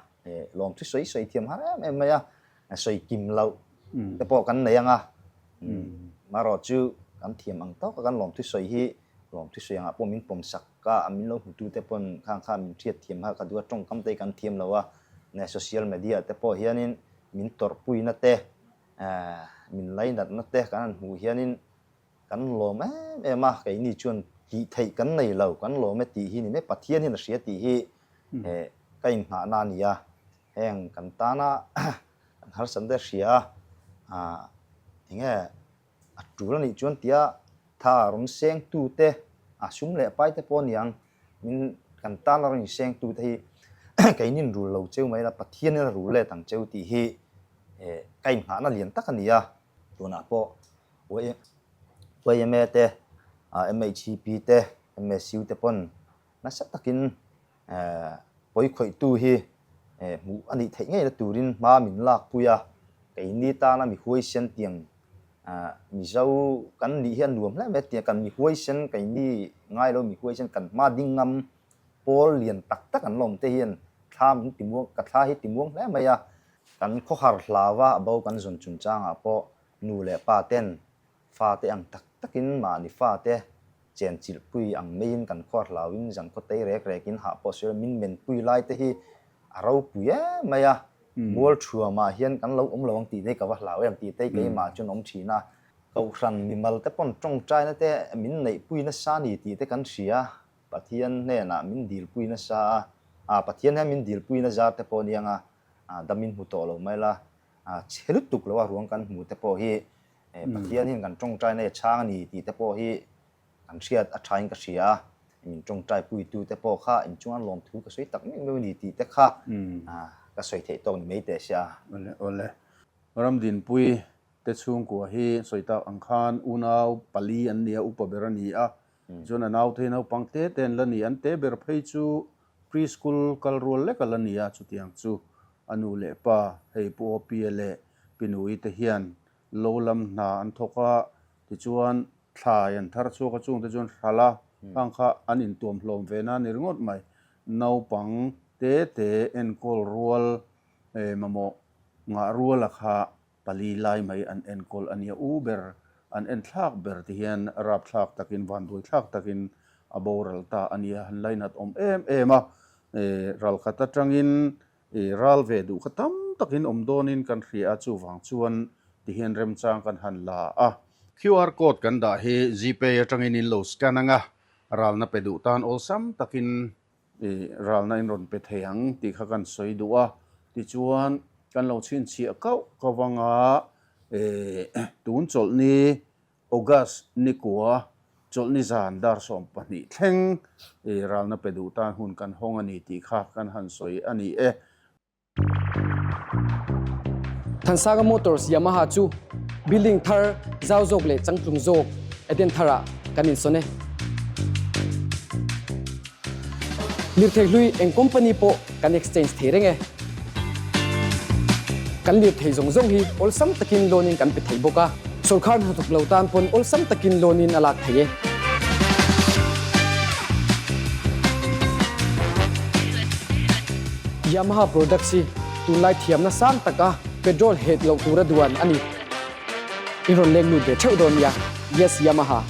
lawmthu sawi sawi thiam har em em mai a, sawi kim loh te pawh kan nei ang a, marawh chu kan thiam ang tawk a kan lawmthu sawi hi lawmthu sawi angah pawh min pawm sak a, min lo hmutu te pawn khang kha min hriat thiam kha ka duh a, tawngkam te hi kan thiam lo a, nge social media te pawh hianin min tawrhpuina te min lainatna te kan han hmuh hianin kan lawm em em a, keini chuan tih theih kan nei lo, kan lawm e tih hi ni mai, Pathian hian a hria tih hi ka inngahna a ni a, heng kan tana kan harsatna te hria a, enge A tul a nih chuan tia tha rawn sengtu te, a sum leh pai te pawh a niang, min kan tan a rawn insengtu te hi keinin rul lo cheu mai la, Pathianin a rul let ang cheu tih hi ka inngahna lian tak a ni a. Tunah pawh yma te, MHCP te, MSU te pawn nasa takin pawikhawihtu hi hmuh a nih theih ngeina turin hma min lakpui a, keini tana mi huaisen tiang Mizo kan nih hi a nuam hle mai a tiang kan mi huaisen keini ngai lo mi huaisen kan hma ding ngam pawl lian tak tak an la awm te hian thla min ti muang ka thla hi ti muang hle mai a, kan khawhar hlau a a bo kan zawn chungchangah pawh nu leh pa ten Fate ang tak takin mahni fate chenchilhpui ang maiin kan khuar hlauin zan khaw tei rek rekin hah pawh sawi min menpui lai te hi a ropui em mai a, mual thuamah hian kan lo awm lo ang tih te hi ka va hlau em tih te hi keimah chuan awm thin a. Kohhran mimal te pawn tawngtaina te min neihpui nasa ni tih te kan hria. Pathian hnenah min dilpui nasa a, ah Pathian hian min dilpui na zar te pawh a niang a, ah damin hmu tawh lo mai la, ah chhe lutuk lo a ruang kan hmu te pawh hi Pathian hian kan tawngtai na i chhang a ni tih te pawh hi kan hriat a thain ka hria a, min tawngtai puitu te pawh kha inchunga lawmthu ka sawi tak meuh meuh a ni tih te kha ka sawi theih tawk ni mai teh sia. Awle awle. Ramdinpui te chhungkua hi sawi tak ang khan unau pali an ni a, upa ber a ni a, chuan a naute hi naupang te te an la ni, an te ber phei chu pre-school kal rual lek a la ni a, chutiang chu a nu leh pa hei Pu Awpia leh Pi Nui te hian lo lam hna an thawk a, tichuan Thlai an thar chhuak a chungte chuan hralh a, khang kha an intuam hlawm ve na a ni ringawt mai. Naupang te te enkawl rual mamawh ngah ruala kha pali lai mai an enkawl a nia. U ber an enthlak ber ti hian rapthlak takin vanduai thlak takin a boral ta a nia. Han lainat awm em em a, ralkhat atangin I ral ve duh kha tam takin awm dawnin kan hria a, chuvang chuan tihian remchang kan han la a. QR code kan dah hi Gpay atangin in lo scan ang a, ralna pe duh tan awlsam takin i ralna in rawn pe thei ang tih kha kan sawi duh a. Tichuan kan lo chhinchhiah kauh kauh anga tun chawlhni August nikua chawlhni zan dar 12 thleng i ralna pe duh tan hun kan hawng a ni tih kha kan han sawi a ni e. Thansanga Motors Yamaha chu building thar zau zawk leh changtlung zawk Eden tharah kan insawn e. Lirthei hlui eng company pawh kan exchange thei reng e. Kan lirthei zawng zawng hi awlsam takin loan in kan pe thei bawk a, sawrkhar hnathawk lo tan pawn awlsam takin loan in a lak thei e. Yamaha products hi tunlai thiamna sang taka petrol het loh tura duan a ni. I rawn leng lut ve theuh dawn nia. Yes Yamaha.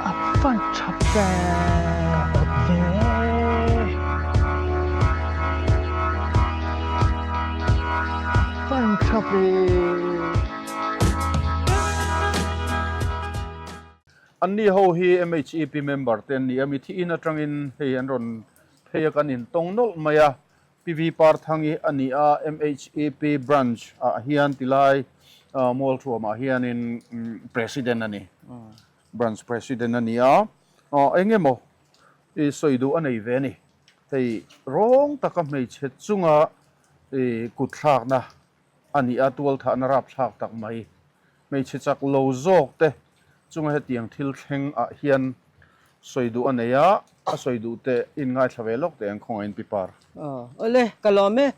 A fan tha ve ve. Fan tha ve. Anni ho hi MHEP member te an ni a, mithi in atangin hei an rawn phei a kan intawng nawlh mai a, PV Parthangi a ni a, MHEP branch ah hian tilai Mualthuamah hianin President a ni, Branch President a ni a, eng emaw i sawi duh a nei ve a ni. Hei rawng taka hmeichhe chunga i kutthlakna a ni a, tualthahna rapthlak tak mai. Hmeichhe chak lo zawk te chunga hetiang thil thleng ah hian sawi duh a nei a, a sawi duh te in ngaithla ve lawk teh ang khawngaihin Pi Par. Awle, ka lawm e.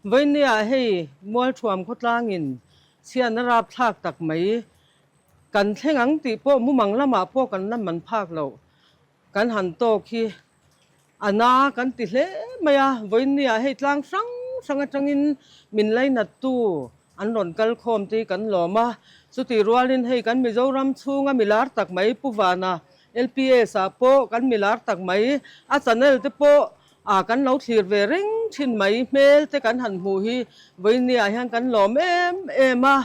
Vawinia hei Mualthuam khawtlangin chhiatna rapthlak tak mai kan thleng ang tih pawh mumang lamah pawh kan la man phak loh kan han tawk hi A na kan ti hle mai a, vawiinnia hei tlang hrang hrang atangin min lainattu an rawn kal khawm te hi kan lawm a, chutih rualin hei kan Mizoram chhunga milar tak mai Pu Vana LPS ah pawh kan milar tak mai a channel te pawh ah kan lo thlir ve reng thin mai hmel te kan han hmuh hi vawiinnia hian kan lawm em em a,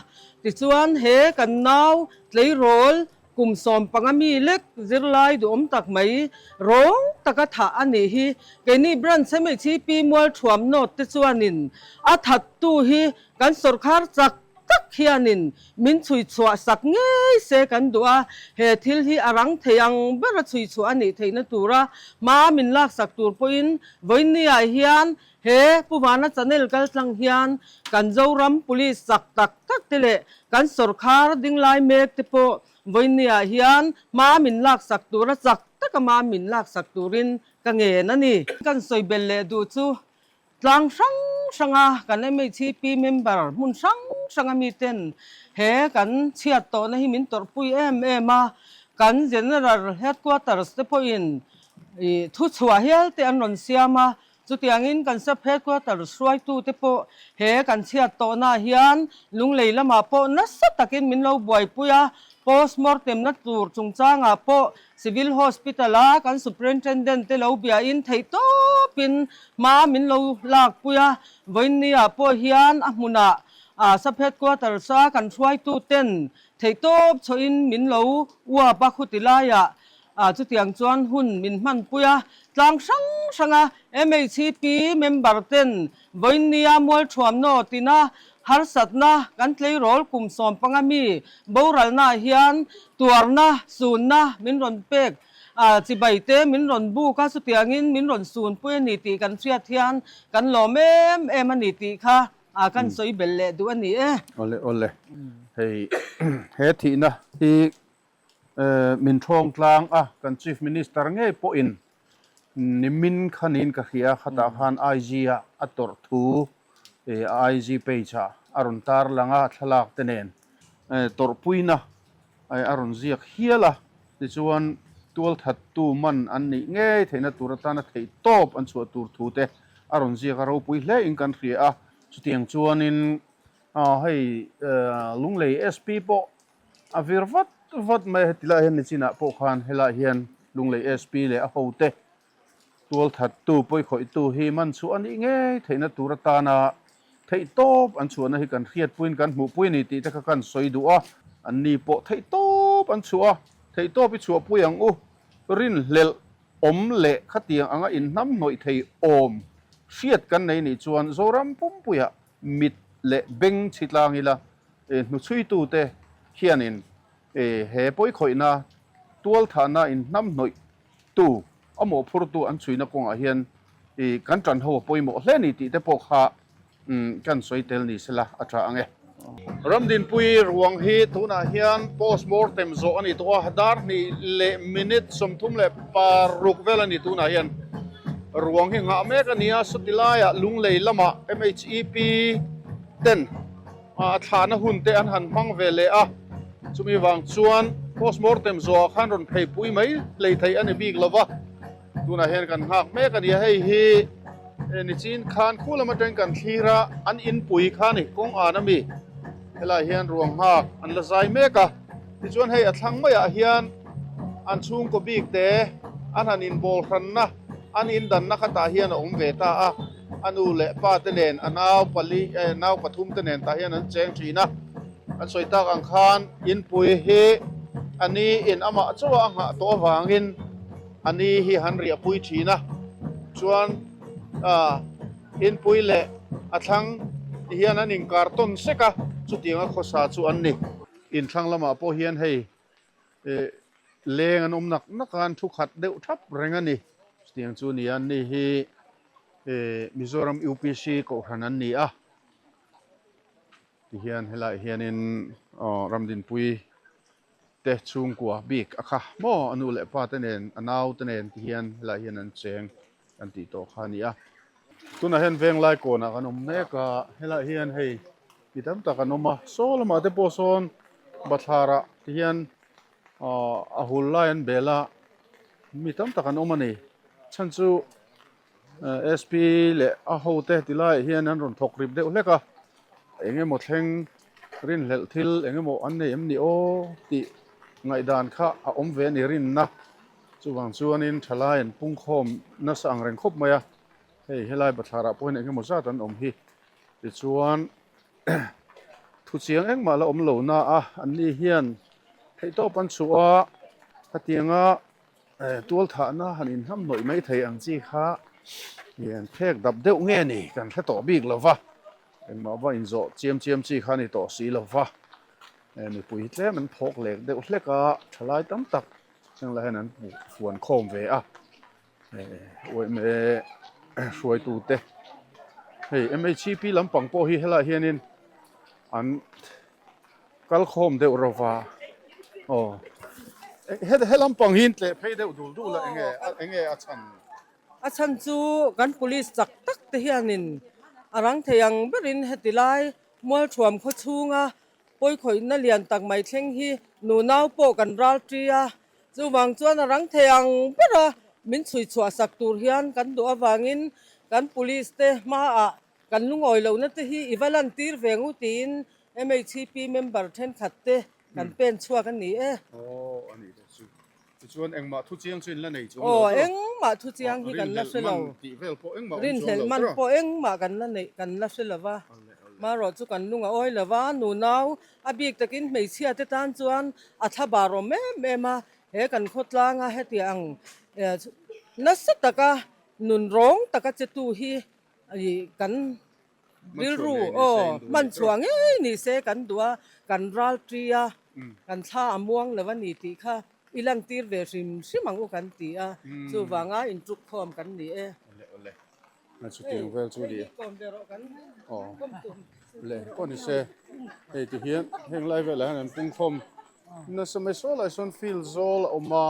tichuan he kan nau tleirawl Kum 15 mi lek zirlai duhawm tak mai rawng taka thah a nih hi. Keini branch MHP Mualthuam North te chuanin a thattu hi kan sawrkhar chak tak hianin min chhui chhuah sak ngei se kan duh a, he thil hi a rang thei ang bera chhui chhuah a nih theihna tura hma min laksak tur pawhin vawiinniah hian He Pu Vana channel kaltlang hian kan Zoram Police chak tak tak te leh kan sawrkhar dinglai mek te pawh vawiinniah hian hma min laksak tura chak taka hma min laksak turin ka ngen a ni. Kan sawi bel leh duh chu Tlang hrang hranga kan MHP member hmun hrang hranga miten he kan chhiat tawhna hi min tawrhpui em em a, kan General Headquarters te pawhin ih thuchhuah hial te an rawn siam a, Chutiangin kan Sub Headquarters hruaitute pawh he kan chhiat tawhnaah hian Lunglei lamah pawh nasa takin min lo buaipui a, Postmortem na tur chungchangah pawh Civil Hospital a kan Superintendent te lo biain theihtawpin hma min lo lakpui a, vawiinniah pawh hian a hmunah Sub Headquarters a kan hruaituten theihtawp chhoin min lo uap a khuti laiah Ah chutiang chuan hun min hmanpui a, tlang hrang hranga MHP member ten vawiinnia mualthuamnaw tina harsatna kan tleirawl kum 15 mi boralna ah hian tuarna, sunna min rawn pek ah chibai te min rawn buk a, chutiangin min rawn sunpui a ni tih kan hriat hian kan lawm em em a ni tih kha ah kan sawi belh leh duh a ni e. Awle awle hei he thihna hi Min thawng tlang a, kan Chief Minister ngei pawhin nimin khanin ka hria, khatah khan IG ah a tawrh thu a IG page ah a rawn tar lang a, thlalak te nen tawrhpuina a rawn ziak hial a, tichuan tualthattu man an nih ngei theihna tur atana theih tawp an chhuah tur thu te a rawn ziak a, ropui hle in kan hria a, chutiang chuanin hei Lunglei SP pawh A vir vat vat mai a, heti lai hian nichinah pawh khan helai hian Lunglei SP leh a hote tualthattu pawikhawihtu hi man chhuah a nih ngei theihna tur atana theihtawp an chhuahna hi kan hriatpuiin kan hmuhpui a ni tih te kha kan sawi duh a, anni pawh theihtawp an chhuah a, theihtawp i chhuahpui ang u, rinhlelh awm leh khatiang anga inhnamhnawih thei awm hriat kan nei nih chuan Zoram pumpuiah mit leh beng chhi tlang ila hnuchhuitute hianin he pawikhawihna tualthahna inhnamhnawih tu a mawhphurtu an chhuina kawngah hian kan tan ho a pawimawh hle ni tih te pawh kha kan sawi tel ni sela a tha ang e. Ramdinpui ruang hi tunah hian post mortem zawh a ni tawh a, dar hnih leh minute 36 vel a ni tunah hian ruang hi nghah mek a ni a, sawti laiah Lunglei lamah MHEP ten a thlahna hun te an han hmang ve leh a, chumi vang chuan post mortem zawhah khan rawn pheipui mai hlei theih a ni bik lo va, tunah hian kan nghak mek a ni a, hei hi nichin khan khu lam atangin kan thlir a, an inpui kha a ni, kawng an a mi, helaiah hian ruang nghak an la zai mek a, tichuan hei a thlang maiah hian an chhungkaw bik te an han inbawl hranna an indanna khatah hian a awm ve ta a. A nu leh pa te nen a nau pali eh nau pathum te nen tah hian an cheng thin a, an sawi tak ang khan inpui hi a ni in amah chauh a nghah tawh avangin a ni hi han riahpui thin a, chuan ah inpui leh a thlang ti hian an inkar tawn sek a, chutianga khawsa chu an ni. Inthlang lamah pawh hian hei eh leng an awm nak nak a, an thu khat deuh thap reng a ni. Chutiang chu ni a, an ni hi Mizoram UPC kohhran an ni a, tihian helaiah hianin aw Ramdinpui te chhungkua bik a kha maw a nu leh pa te nen a nau te nen tihian helaiah hian an cheng kan tih tawh kha a ni a. Tunah hian Venglai kawnah kan awm mek a, helaiah hian hei mi tam tak an awm a, saw lamah te pawh sawn bathlarah tihian aw a hul lai an bel a, mi tam tak an awm a ni. Chhan chu SP leh a hote ti laiah hian an rawn thawk rip deuh hlek a, eng emaw thleng rinhlelh thil eng emaw an nei em ni aw tih ngaihdan kha a awm ve a ni rinna. Chuvang chuanin thalai an pungkhawm nasa ang reng khawp mai a, hei helai bathlarah pawhin eng emaw zat an awm hi. Tichuan thuchiang engmah la awm lo na a, anni hian theihtawp an chhuah a, khatianga Tualthahna han inhnamhnawih mai thei ang chi kha an phek dap deuh nge ni kan hre tawh bik lo va, engmah va inzawh chiam chiam chi kha a ni tawh si lo va, mipui hi tlem an phawk lek deuh hlek a, thalai tam tak heng lai hian an fuan khawm ve a, uaime hruaitute hei MHCP lampang pawh hi helaiah hianin an. Kal khawm deuh ro va. Aw. He lampang hi in tleh phei deuh dul dul a enge enge a chhan. A chhan chu kan police chak tak te hianin a rang thei ang berin heti lai Mualthuam khaw chhunga pawikhawihna lian tak mai thleng hi nunau pawh kan ral ṭi a. Chuvang chuan a rang thei ang bera min chhui chhuah sak tur hian kan duh avangin kan police te hmaah kan lungawi lohna te hi i va lantir ve ngu tiin MHCP member thenkhat te kan pen chhuak a ni e. Aw a nih te chu. Tichuan engmah thu chiang chu in la nei chuang lo Aw engmah thu chiang hi kan la hre lo. Tih vel pawh engmah awm chuang lo. Rinhlelh man pawh engmah kan la neih kan la hre lo va. Marawh chu kan lung a awi lo va, nunau a bik takin hmeichhia te tan chuan a thla bar awm em em a, he kan khawtlanga heti ang nasa taka nun rawng taka che tu hi kan Rilru aw hman chhuah ngei ni se kan duh a, kan ral ṭi a, kan thla a muang lo a ni tih kha i lantir ve hrim hrim ang u kan ti a, chuvanga inṭuk khawm kan ni e. Awle awle, a chutiang vel chu ni e. Aw le pawh ni se, hei ti hian heng lai velah hian an pung khawm nasa mai saw lai sawn field zawl a awm a,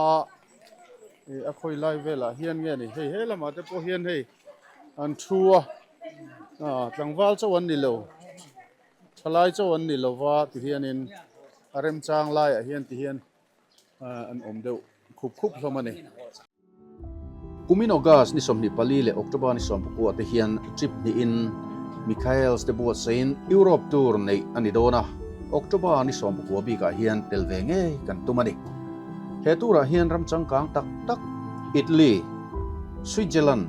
ih a khawi lai velah hian nge ni hei he lamah te pawh hian hei. An thu a, ah tlangval chauh an ni lo, thalai chauh an ni lo va ti hianin a remchang laiah hian ti hian an awm deuh khup khup hlawm a ni. Kumin August ni 24 leh October ni 19 te hian trip hnihin Michaels te buatsaiin Europe tour neih a ni dawn a, October ni 19 bikah hian tel ve ngei kan tum a ni. He tour ah hian ram changkang tak tak Italy, Switzerland,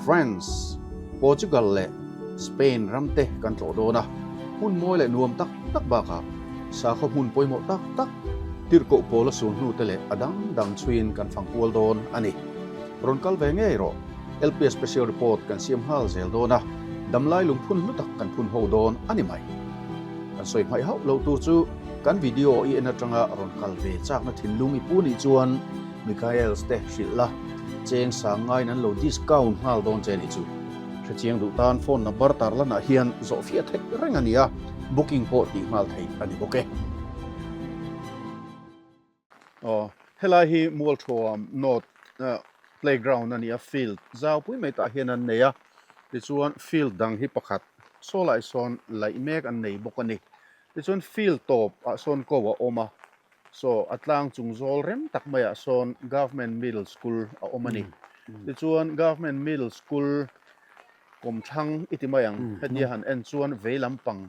France, Portugal leh Spain ram te kan tlawh dawn a, hmun mawi leh nuam tak tak bakah sakhaw hmun pawimawh tak tak, tirhkoh pawl a sul hnu te leh a dang dang chhuiin kan fang kual dawn a ni. Rawn kal ve ngei rawh, LPS Special Report kan siam nghal zel dawn a, damlai lungphun hlu tak kan phun ho dawn a ni mai. Kan sawi hmaih hauh lo tur chu kan video i en atanga rawn kal ve chakna thinlung i pu nih chuan Michaels te hrilh la, cheng sang ngaiin an lo discount nghal dawn che nih chu. Hrechiang duh tan phone number tarlanah hian zawh fiah theih reng a ni a, booking pawh tih nghal theih a ni bawk e. Aw, helai hi Mualthuam North playground a ni a, field zau pui mai tah hian an nei a, tichuan field dang hi pakhat saw lai sawn laih mek an nei bawk a ni. Tichuan field tawp ah sawn ko a awm a, Saw a tlang chung zawl rem tak maiah sawn Government Middle School a awm a ni. Tichuan Government Middle School kawmthlang i ti mai ang, hetia han en chuan vei lampang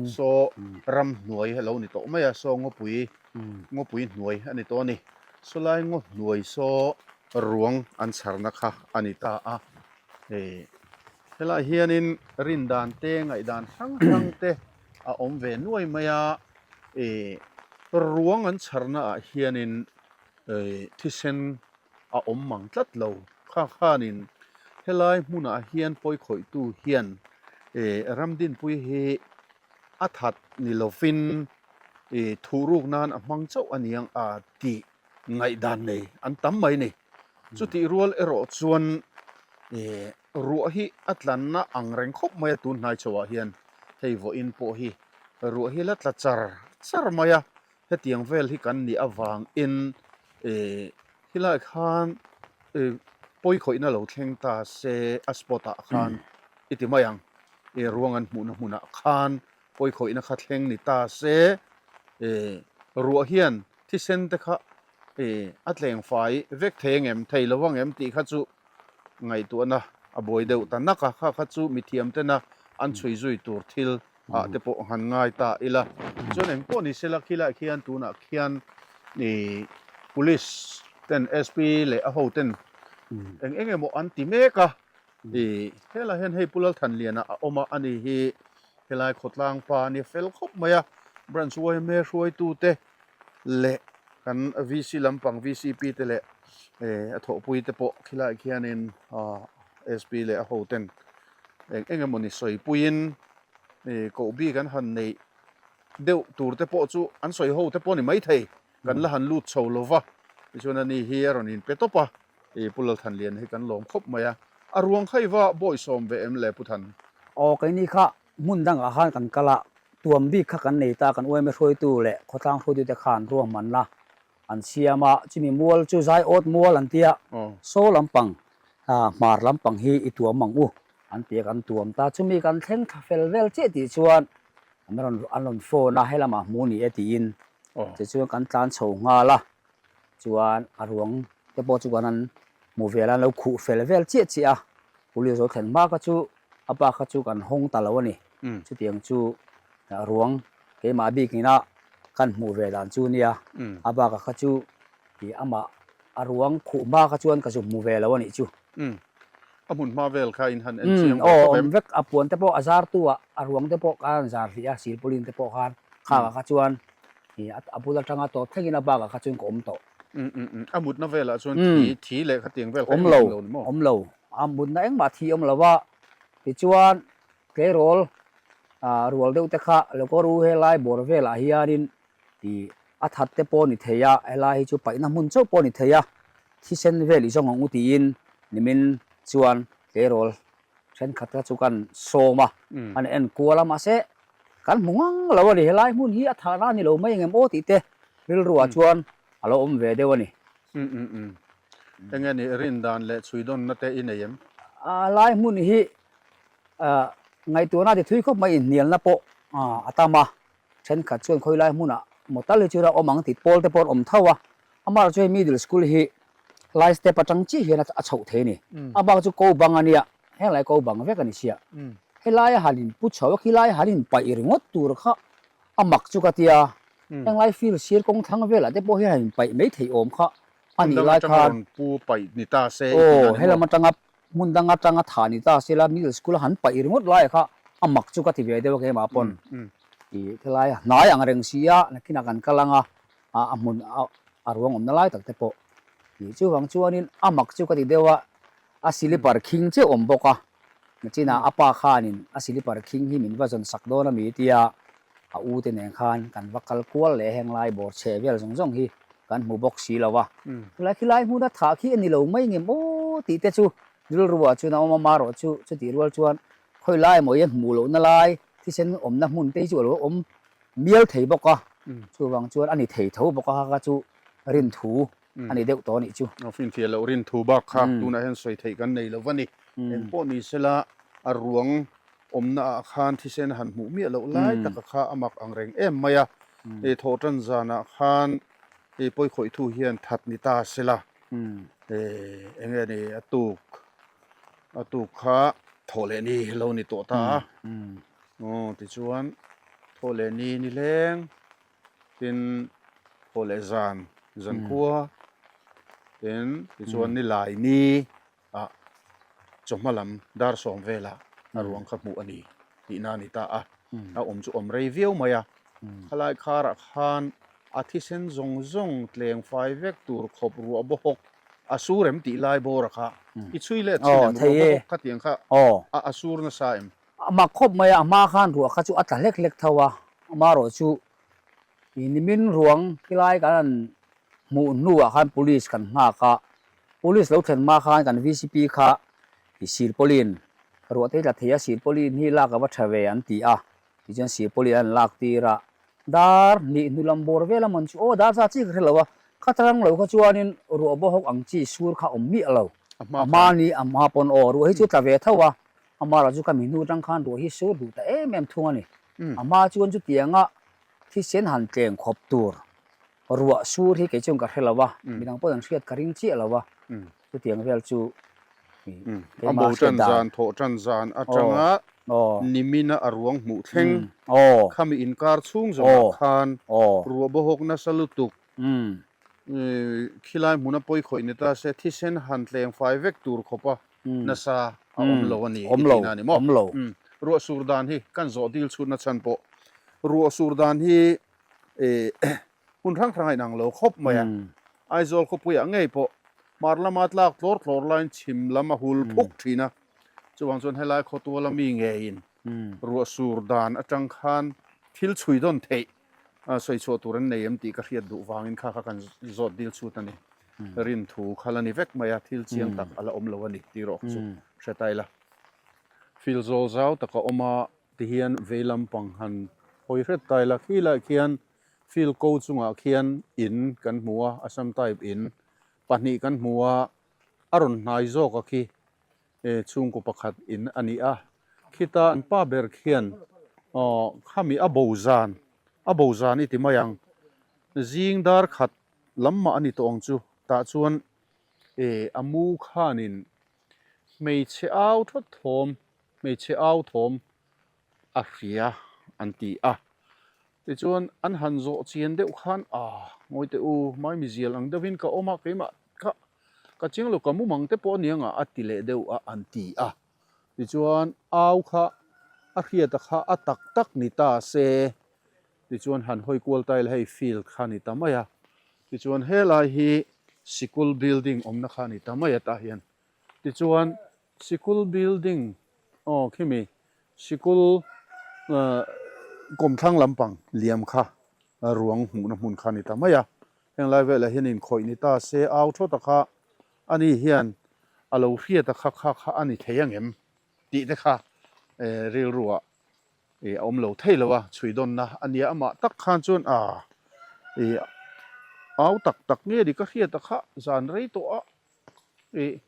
saw ramhnuai a lo ni tawh mai a, saw ngawpui ngawpui hnuai a ni tawh a ni. Sawlai ngaw hnuai saw ruang an chharna kha a ni ta a. Hei helaiah hianin rindan te ngaihdan hrang hrang te a awm ve nuai mai a. Ih ruang an chharna ah hianin ih thisen a awm mang tlat lo. Kha khanin helai hmunah hian pawikhawihtu hian ih ramdinpui hi a that ni lovin ih thuhruk nan a hmang chauh a niang a tih ngaihdan nei an tam mai ni. Chutih rual erawh chuan ih ruah hi a tlanna ang reng khawp mai a tun hnai chhoah hian hei vawiin pawh hi ruah hi la tla char char mai a, hetiang vel hi kan nih avangin ih helai khan ih pawikhawihna lo thleng ta se a spot ah khan i ti mai ang ih ruang an hmuhna hmunah khan pawikhawihna kha thleng ni ta se ih ruah hian thisen te kha ih a tleng fai vek thei ang em thei lo ang em tih kha chu ngaihtuahna a buai deuh ta nak a, kha kha chu mithiam tena an chhui zui tur thil ah te pawh han ngai ta ila. Chuan eng pawh ni sela khilaiah khian tunah khian ih police ten SP leh a ho ten eng eng emaw an ti mek a, ih helaiah hian hei Pu Lalthanliana a awm a, ani hi helai khawtlang pa a nia fel khawp mai a, branch yma hruaitute leh kan VC lampang VCP te leh a thawhpui te pawh khilaiah khianin SP leh a ho ten eng eng emawni sawi puiin koh bik an han neih deuh tur te pawh chu an sawi ho te pawh a ni maithei kan la han lut chho lo va tichuan ani hi a rawn inpe tawp a Pu Lalthanlian hi kan lawm khawp mai a a ruang kha i va bawisawm ve em le Pu Than? Aw keini kha Hmun dangah khan kan kal a, tuam bik kha kan nei ta, kan uaime hruaitu leh khawtlang hruaitute khan ruahmanna an siam a, chumi mual chu Zaiawt mual an ti a, saw lampang. Hmar lampang hi i tuam ang u an ti a kan tuam ta. Chumi kan thleng thla fel vel chiah tih chuan an rawn an rawn phone a helamah hmu ni e tiin tichuan kan tlan chho nghal a chuan a ruang te pawh chu kan han hmu vel a an lo khuh fel vel chiah chiah a police lo thlen hma kha chu a pa kha chu kan hawng ta lo a ni chutiang chu ruang keimah bikin a kan hmuh ve dan chu nia a bakah kha chu ih amah A ruang khuh hma kha chuan ka zu hmu ve lo a nih chu. Umm. A hmun hma vel kha in han en chiang ve khawp em? Umm, aw, awm vek. A puan te pawh a zar tu ah, a ruang te pawh khan an zar hlih a, silpauline te pawh khan. Khakah kha chuan ih a bul atanga tawp thlengin a bakah kha chuan ka awm tawh. Umm, umm, umm. A mutna velah chuan thi, thi leh khatiang vel kha Awm lo, engmah lo ni maw? awm lo. A mutna engmah thi awm lo a. Tichuan, tleirawl ah rual deuh te kha Lokoru helai bawr velah hianin Tih a that te pawh ni thei a, helai hi chu paihna hmun chauh pawh ni thei a, thisen vel i zawng ang u tiin nimin chuan tleirawl thenkhat kha chu kan sawm a, an en kual a, mahse kan hmu ngang lo a ni, helai hmun hi a thahna a ni lo mai engem aw tih te rilruah chuan a lo awm ve deuh a ni. Umm umm umm. Enge nih rin dan leh chhuidawnna te i nei em? A lai hmun hi ngaihtuahna ti thui khawp mai inhnialna pawh a tam a, Thenkhat chuan khawilai hmunah maw tal hi chu ila awm ang tih pawl te pawh an awm tho a, amaherawhchu hei middle school hi lai step atang chiah hian a chhoh thei a ni. A bak chu ko bang a nia, heng lai ko bang vek a ni sia. Helai a han in pu chho a, khilai han in paih ringawt tur kha a mak chu ka tia, heng lai field sir kawng thlang velah te pawh hian han in paih mai theih awm kha a nih lai khan. Aw, helam atanga Hmun dang atanga thah ni ta sela middle school a han paih ringawt lai kha a mak chu ka ti ve deuh a keimah pawn ih helai a hnai ang reng si a nakinah kan kal ang a a hmun a ruang awmna lai tak te pawh ih chuvang chuanin a mak chu ka ti deuh a a silipar khing chiah awm bawk a nachinah a pa khanin a silipar khing hi min va zawn sak dawn a mi tia a u te nen khan kan va kal kual leh heng lai bawr chhe vel zawng zawng hi kan hmu bawk si lo a, chulai khi lai hmuna thah khi a ni lo mai ngem aw tih te chu rilruah chuan a awm a, marawh chu chutih rual chuan khawi lai emaw i hmuh lohna lai thisen awmna hmun te hi chu a lo awm mial thei bawk a, chuvang chuan a ni thei tho bawk a, kha chu rinthu a ni deuh tawh a nih chu. A finfiah loh rinthu bak kha tunah hian sawi theih kan nei lo va ni. Engpawh ni sela a ruang awmna ah khan thisen a han hmuh miah loh lai taka kha a mak ang reng em mai a, hei thawh tan zanah khan hei pawikhawih thu hian that ni ta sela, eng nge ni a tuk a tuk kha thawh leh ni lo ni tawh ta a, aw tichuan thawh leh ni ni leng tin thawh leh zan zan khua tin tichuan ni lai ni. ah chawhma lam dar sawm velah a ruang kha hmuh a ni tihna a ni ta a, a awm chu awm rei viau mai a, khalai kharah khan a thisen zawng zawng tleng fai vek tur khawp ruah bawhawk a sur em tih lai bawra kha i chhui let chin em ruah bawhawk kha tiang kha a sur nasa em? A mak khawp mai a, a hma khan ruah kha chu a tla hlek hlek tho a, amaherawh chu nimin ruang khilai kan han hmuh hnuah khan police kan nghak a, police lo thlen hma khan kan vcp kha i silpauline ruah te hi tla thei a, silpauline hi lak a va tha ve an ti a, tichuan silpauline an lak tir a, dar hnih hnu lam bawr vel a man chu aw dar za chi ka hre lo a, kha tarang lo kha chuanin ruah bawhawk ang chi sur kha awm miah lo, a hma ni a hma pawn aw ruah hi chu tla ve tho a, amah erawh chu ka mi hnu atang khan ruah hi sur duh ta em em thung a ni, a hma chuan chutianga thisen han tleng khawp tur Ruah sur hi kei chuan ka hre lo a, midang pawhin an hriat ka ring chiah lo a, chutiang vel chu A bo tan zan, thawh tan zan atanga nimina a ruang hmuh thleng khami inkar chhung zawngah khan ruah bawhawk nasa lutuk khilai hmuna pawi khawih ni ta se thisen han tleng fai vek tur khawpa nasa a awm lo a ni i tihna a ni maw? Ruah sur dan hi kan zawh dil chhutna chhan pawh ruah sur dan hi Hmun hrang hrang a inang lo khawp mai a, Aizawl khawpuiah ngei pawh hmar lama tlak tlawr tlawr laiin chhim lam a hul phuk thin a, chuvang chuan helai khawtuala mi ngeiin ruah sur dan atang khan thil chhui dawn theih sawi chhuah tur an nei em tih ka hriat duh vangin kha kha kan zawt dil chhut a ni. Rinthu kha la ni vek mai a, thil chiang tak a la awm lo a ni tih erawh chu hre ta ila. Field zawl zau tak a awm a. Ti hian vei lampang han hawi hret ta ila, khi lai khian field ko chungah khian in kan hmu a, Assam type in pahnih kan hmu a. A rawn hnai zawk a khi chhungkaw pakhat in a ni a, khita an pa ber khian aw khami a bo zan, a bo zan i ti mai ang, zing dar khat lam mah a ni tawh ang chu, tah chuan a mu khanin hmeichhe au thawt thawm, hmeichhe au thawm a hria an ti a. Tichuan an han zawh chian deuh khan ah ngawi teh u Maimi zial ang deuhin ka awm a keimah kha ka chiang lo ka mumang te pawh aniang a a ti leh deuh a an ti a. Tichuan au kha a hriata kha a tak tak ni ta se tichuan han hawi kual ta ila hei field kha ni ta mai a. Tichuan helai hi sikul building awmna kha ni ta mai a tah hian Tichuan sikul building aw khimi sikul kawmthlang lampang liam kha ruang hmuhna hmun kha a ni ta mai a, heng lai velah hian inkhawih ni ta se au thawt a kha ani hian a lo hriat a kha kha kha a ni thei angem tih te kha rilruah a awm lo thei lo a, chhuidawnna a nia amah tak khan chuan a au tak tak nge ni ka hriat a kha zan rei tawh a. Ih,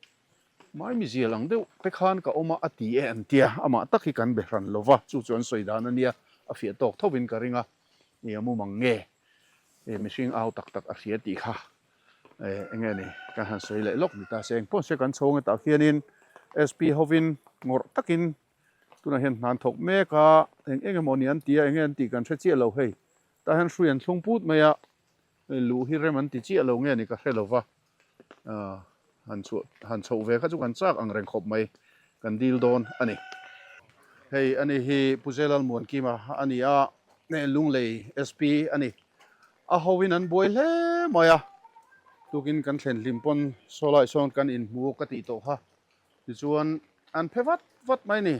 Maimi zial ang deuh te khan ka awm a, a ti e an tia, amah tak hi kan be hran lo va, chu chu an sawi dan a nia, a fiah tawk tho in ka ring a, ih a mumang nge, ih mihring au tak tak a hria tih kha, eh eng nge ni kan han sawi leh lawk ni ta se, engpawh se kan chho ang hetah khianin SP hovin ngawrh takin tunah hian hna an thawk mek a, eng eng emaw ni an ti a, eng nge an tih kan hre chiah lo hei, tah hian hrui an thlung put mai a. Luh hi rem an ti chiah lo nge ni ka hre lo va, han chhuah han chhoh ve kha chu kan chak ang reng khawp mai, kan dil dawn a ni. Hei a ni hi Pu Zelalmuankima a ni a, Lunglei SP a ni. A hoin an buai hle mai a, tukin kan thlen hlim pawn saw lai sawn kan inhmu ka tih tawh kha. Tichuan an phe vat vat mai ni,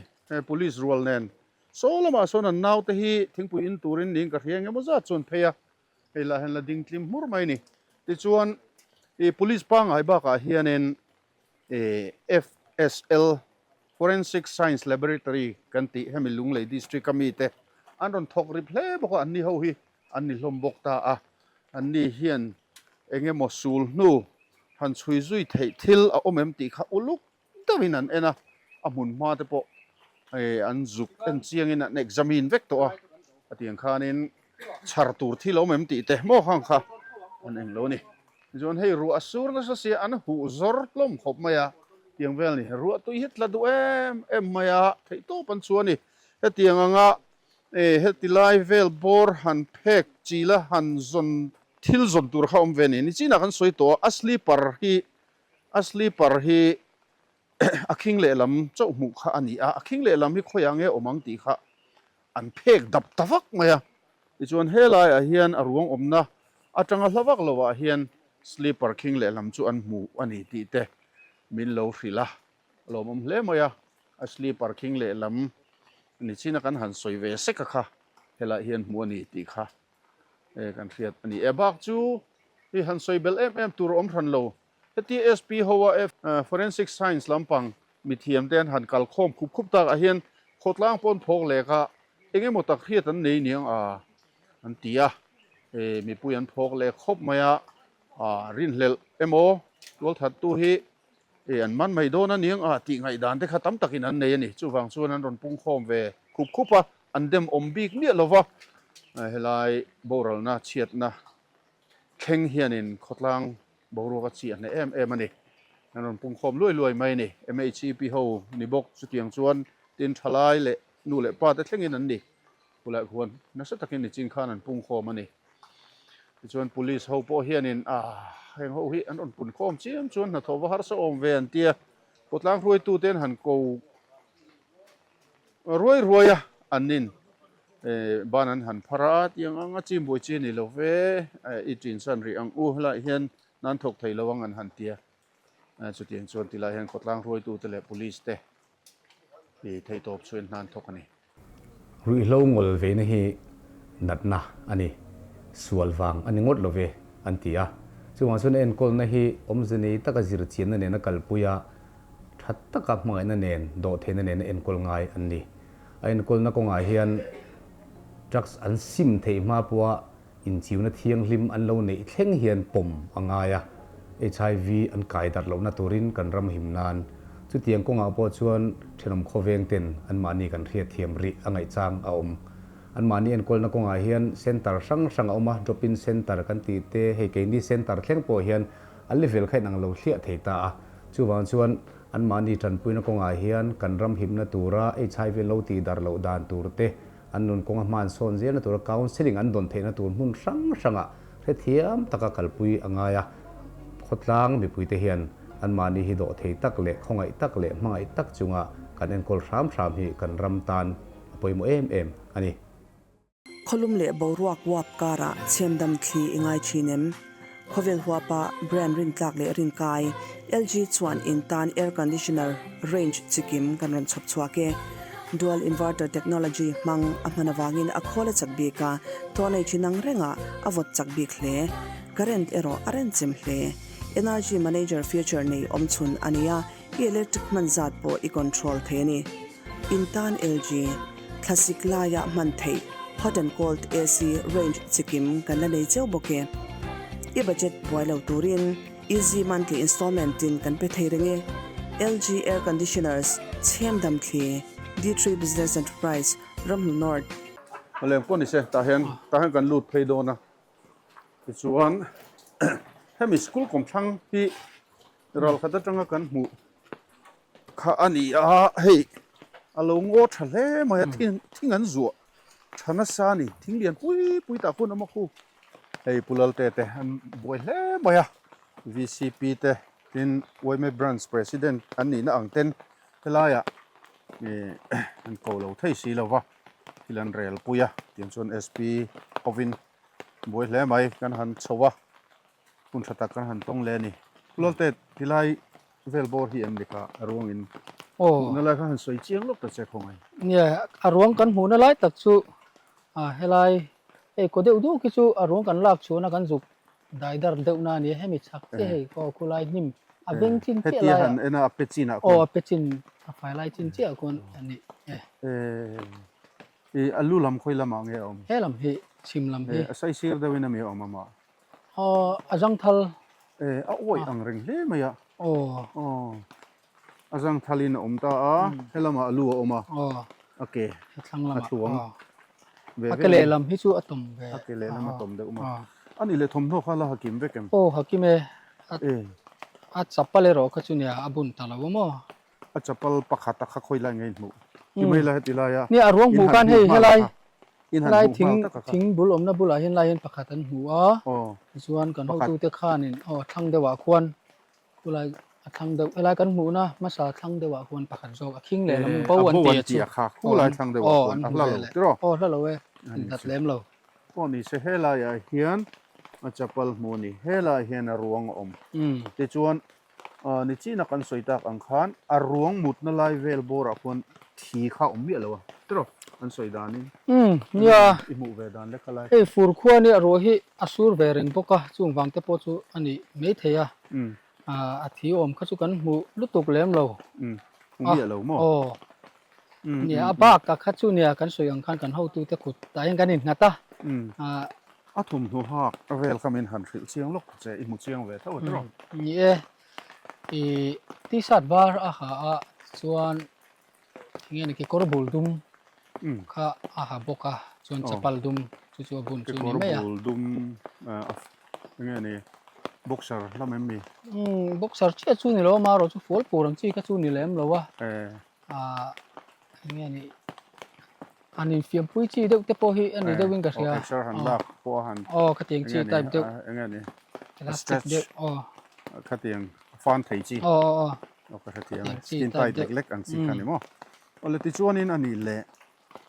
Police rual nen saw lamah sawn an naute hi thingpui in turin niin ka hria engemaw zat chuan phei a. Hei lah hian la ding tlim hmur mai a ni. Tichuan ih police pangngai bakah hianin ih FSL Forensic Science Laboratory kan tih hemi Lunglei District a mite an rawn thawk rip hle bawk a, anni ho hi an ni hlawm bawk ta a. Anni hian eng emaw sul hnu han chhui zui theih thil a awm em tih kha uluk deuhin an en a, a hmun hma te pawh an zuk en chiangin an examine vek tawh a, a tiang khanin chhar tur thil a awm em tih te maw khang kha an eng lo a ni. Tichuan hei ruah a sur nasa sia an huh zawr hlawm khawp mai a, tiang vel a ni. Ruah tui hi tla duh em em mai a, theihtawp an chhuah a ni. Hetiang anga heti lai vel bawr han phek chila han zawn thil zawn tur kha awm ve a ni. Nichinah kan sawi tawh a, a sleeper hi A sleeper hi a khing lehlam chauh hmuh kha a ni a, a khing lehlam hi khawiah nge awm ang tih kha an phek dap ta vak mai a. Tichuan helaiah hian a ruang awmna atanga hla vak lovah hian sleeper khing lehlam chu an hmu a ni tih te min lo hrilh a, a lawmawm hle mai a. A sleeper khing lehlam nichina kan han sawi ve sek a kha helaiah hian hmu a ni tih kha kan hriat a ni e. Bak chu hi han sawi belh em em tur a awm hran lo. Heti SP ho a Forensic Science lampang mithiam te an han kal khawm khup khup tak ah hian khawtlang pawn phawk lek a eng emaw tak hriat an nei niang a an ti a. Mipui an phawk lek khawp mai a, rinhlelh emaw tualthattu hi E, an man mai dawn a niang a tih ngaihdan te kha tam takin an nei a ni. Chuvang chuan an rawn pungkhawm ve khup khup a, an dem awm bik miah lo va. Helai boralna chhiatna thleng hianin khawtlang boruak a chiah hneh em em a ni. An rawn pungkhawm luai luai mai a ni. MHEP ho ni bawk chutiang chuan tin thalai leh nu leh pa te thlengin an ni. Khulai khuan nasa takin nichin khan an pungkhawm a ni. Tichuan police ho pawh hianin ah heng ho hi an rawn pun khawm chiam chuan hnathawh va harsa awm ve an tia khawtlang hruaitu te an han ko ruai ruai a an nin eh ban an han phar a tiang anga chim buai chi a ni lo ve i tin san rih ang u helaiah hian nan thawk thei lo ang an han tia chutiang chuan tilai hian khawtlang hruaitu te leh police te i theihtawp chuan hna an thawk a ni. Ruihhlo ngawl veina hi natna a ni, sual vang a ni ngawt lo ve, an ti a. Chuvang chuan a enkawlna hi awmze nei taka zirchianna nena kalpui a, tha taka hmangaihna nen, dawhtheihna nena enkawl ngai an ni. A enkawlna kawngah hian drugs an sim theih hma pawha inchiuna thianghlim an lo neih thleng hian pawm a ngai a. Hiv an kai darh lohna turin kan ram him nan chutiang kawngah pawh chuan thenawm khawveng ten anmahni kan hriatthiam rih a ngaihchang a awm. Anmahni enkawlna kawngah hian centre hrang hrang a awm a, drop-in centre kan tih te, hei keini centre thleng pawh hian a level kha inang lo thliah thei ta a. Chuvang chuan anmahni tanpuina kawngah hian kan ram himna tura hiv lo tih darh loh dan tur te, An nun kawnga hman sawn zelna tura counselling an dawn theihna tur hmun hrang hrangah hrethiam taka kalpui a ngai a. Khawtlang mipuite hian anmahni hi dawh thei tak leh khawngaih tak leh hmangaih tak chunga kan enkawl hram hram hi kan ram tan a pawimawh em em a ni. Khawlum leh boruak uap karah chhemdam thli i ngai thin em? Khawvel huapa brand rintlak leh rinkai, LG chuan in tan air conditioner range chikim kan rawn chhawp chhuak e. Dual inverter technology hmang a hman avangin a khawl a chak bik a, tawlei chi nang rengah a vawt chak bik hle. Current erawh a renchem hle. Energy manager feature nei awmchhun a ni a, i electric hman zat pawh i control thei a ni. In tan LG, thlasik laia hman theih hot and cold AC range chikim kan la nei cheu bawk e. I budget buai lo turin easy monthly installment in kan pe thei reng e. LG Air Conditioners, Chhem Dam Thli, D3 Business Enterprise, Ramhnu North. Lem pawh ni se, tah hian tah hian kan lut phei dawn a, tichuan hemi school kawmthlang hi ralkhat atanga kan hmuh kha a ni a, hei a lo ngaw tha hle mai a thing thing an zuah tha nasa a ni thing lian pui pui tah khuan a awm a khu hei Pu Lalte te an buai hle mai a V C P te tin Y M A branch president an nihna ang ten helaiah ih an ko lo thei si lo va thil an rel pui a tiang chuan S P hovin buai hle mai kan han chho a hun tha tak kan han tawng leh a ni Pu Lalte tilai Vel bawr hi em ni kha a ruang in hmuhna lai kha han sawi chiang lawk ta che khawngaih. Nia, a ruang kan hmuhna lai tak chu helai hei kaw deuh deuh khi chu a ruang kan lak chhuahna kan zuk dai dar deuhna a ni a, hemi chhak chiah hei aw khulai hnim a veng chin chiah laiah. Hetia han en a a pe chin ah khuan. Aw a pe chin a fai lai chin chiah ah khuan a ni e. I a lu lam khawi lamah nge a awm? He lam hi chhim lam hi. A saisir deuhin a mi a awm a mah? Aw a zangthal. E a awih ang reng hle mai a. Aw. Aw a zangthal in a awm ta a, helamah a lu a awm a. Aw. A ke. A thlang lamah. A thluang. Ve ve. A ke lehlam hi chu a tawm ve. A ke lehlam a tawm deuh maw. A nih leh thawmhnaw kha la hakim vek em? Aw hakim e. A chapal erawh kha chu nia a bun ta lo a maw. A chapal pakhat a kha khawi lai nge in hmuh? Ti mai la heti lai a. Nia a ruang hmuh khan hei helai helai thing thing bul awmna bulah hian lai hian pakhat an hmu a. Tichuan kan hotute khanin aw a thlang deuhah khuan khulai a thlang deuh helai kan hmuhna hmasa thlang deuhah khuan pakhat zawk a khing lehlam bo an ti a chu. Khulai thlang deuhah khuan a hla lo tiraw? Aw hla lo e inhlat lem lo. Pawh ni se helaiah hian a chapal hmuh a ni. Helaiah hian a ruang a awm. Tichuan Ni china kan sawi tak ang khan a ruang mutna lai vel bawrah khuan thi kha a awm miah lo a, tiraw an sawi danin. Umm nia. I hmuh ve dan lek kha lai. Hei fur khua nia ruah hi a sur ve reng bawk a, chung vang te pawh chu a ni mai thei a. A thi awm kha chu kan hmu lutuk lem lo. Umm hmu miah lo maw? Aw. Nia a bak ah kha chu nia kan sawi ang khan kan hotute kut tah hian kan innghat a. A thawmhnaw hak a vel kha min han hrilh chiang lawk che i hmu chiang ve tho a tiraw? Ni e, i t-shirt var a ha a chuan enge ni kekawr bul dum kha a ha bawk a chuan chapal dum chu chu a bun chu ni mai a. Kekawr bul dum enge ni boxer lam em mi? Boxer chiah chu ni lo a marawh chu fual pur ang chi kha chu ni lem lo a. Enge ni an infiampui chi deuh te pawh hi a ni deuhin ka hria. Aw exer han lak pawh a han aw khatiang chi type deuh enge ni elastic deuh aw khatiang fan thei chi aw aw aw aw ka hrethiang e skin tight lek lek ang chi kha ni maw awle tichuanin a nih leh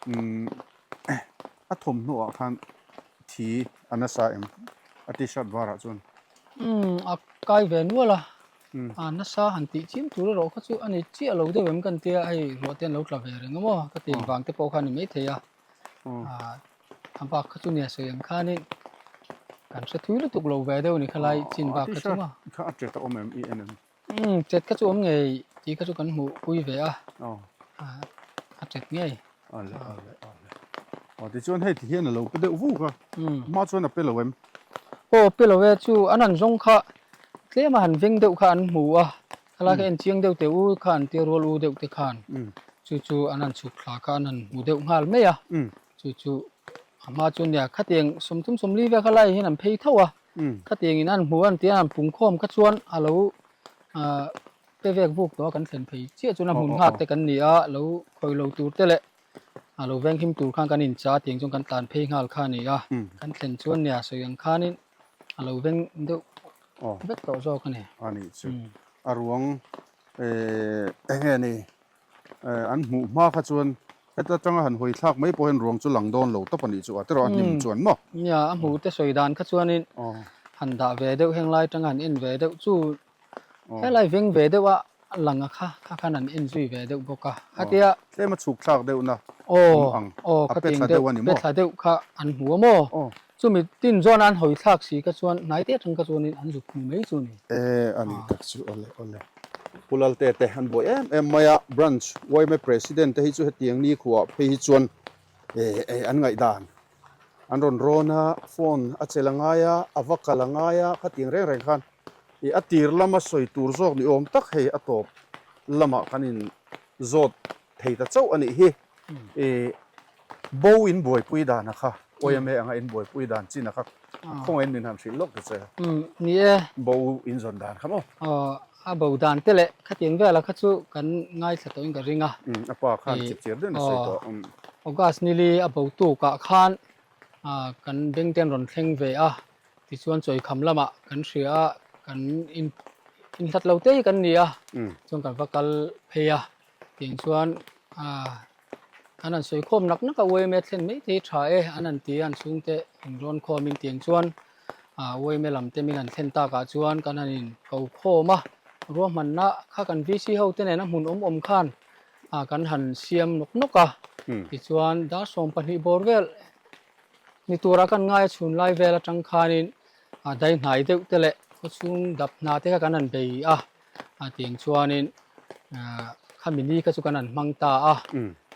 umm a thawmhnaw ah khan thi a nasa em a t-shirt varah chuan umm a kai ve nual a A nasa han tih chim tur erawh kha chu a ni chiah lo deuh em kan tia hei ruah te an lo tla ve reng a maw ka ti vang te pawh kha a ni maithei a a bak kha chu nia sawi ang khanin kan hre thui lutuk lo ve deuh a ni khalai chin bak kha chu maw kha a chet a awm em i en em umm chet kha chu awm ngei tih kha chu kan hmuh pui ve a a chet ngei Ale ale ale aw tichuan hei ti hian a lo pe deuh vuk a hma chuan a pe lo em aw pe lo e chu an han zawng kha. Tlem a han veng deuh kha an hmu a, khalai kha en chiang deuh teh u kha an tia rual u deuh te khan chu chu an han chhuk thla kha an han hmu deuh nghal mai a, chu chu a hma chu nia khatiang 30 40 vel kha laiah hian an phei tho a, khatiang in an hmu a an tia an pung khawm kha chuan a lo ah pe vek vuk tawh a kan thlen phei chiah chuan a hmun nghak te kan ni a, lo khawi lo tur te leh a lo venghim tur khan kan incha tiang chuan kan tlan phei nghal kha a ni a, kan thlen chuan nia sawi ang khanin a lo veng deuh vek tawh zawk a ni. A nih chu. A ruang eng nge ni an hmuh hma kha chuan heta tanga han hawi thlak mai pawh hian ruang chu lang dawn lo tawp a nih chu a tiraw a hnim chuan maw? Nia a hmuh te sawi dan kha chuanin han dah ve deuh heng lai tanga han en ve deuh chu Helai veng ve deuh a lang a kha kha khan an en zui ve deuh bawk a khatia Tlem a chhuk thlak deuh na awm ang a pe thla deuh a ni maw? Pe thla deuh kha an hmu a maw? Chumi tin zawn a an hawi thlak si kha chuan hnai te atang kha chuanin an zuk hmu mai chu ni. E a ni tak chu awle awle. Pu Lalte te an buai em em mai a, Branch yma President te hi chu hetiang ni khuah phei hi chuan e an ngaihdan an rawn rawn a, phone a chelh a ngai a, a va kal a ngai a, khatiang reng reng khan Ih a tir lama sawi tur zawk ni awm tak hei a tawp lamah kan in zawt thei ta chauh a nih hi. Ih bo in buaipui dan a kha yma anga in buaipui dan chin a kha khawngaihin min han hrilh lawk ta che. Umm ni e. Bo in zawn dan kha maw? Aw a bo dan te leh khatiang vela kha chu kan ngaithla tawhin ka ring a. Umm a pa khan chip chir deuhin a sawi tawh. Umm. August nili a bo tukah khan kan beng te an rawn thleng ve a. Tichuan chawikham lamah kan hria a, kan in inhlat lo te hi kan ni a, chuan kan va kal phei a, tiang chuan ah an han sawi khawm nak nak a yma thlen mai te hi tha e an han ti a, an chhungte in rawn khawmin tiang chuan ah yma lam te min han thlen takah chuan kan han in ko khawm a, ruahmanna kha kan VC ho te nen a hmun awm awm khan ah kan han siam nawk nawk a, tichuan dar 12 bawr vel Ni tura kan ngai a chhun lai vel atang khanin a dai hnai deuh te leh khawchhung dap hna te kha kan han bei a, a tiang chuanin ah khami ni kha chu kan han hmang ta a,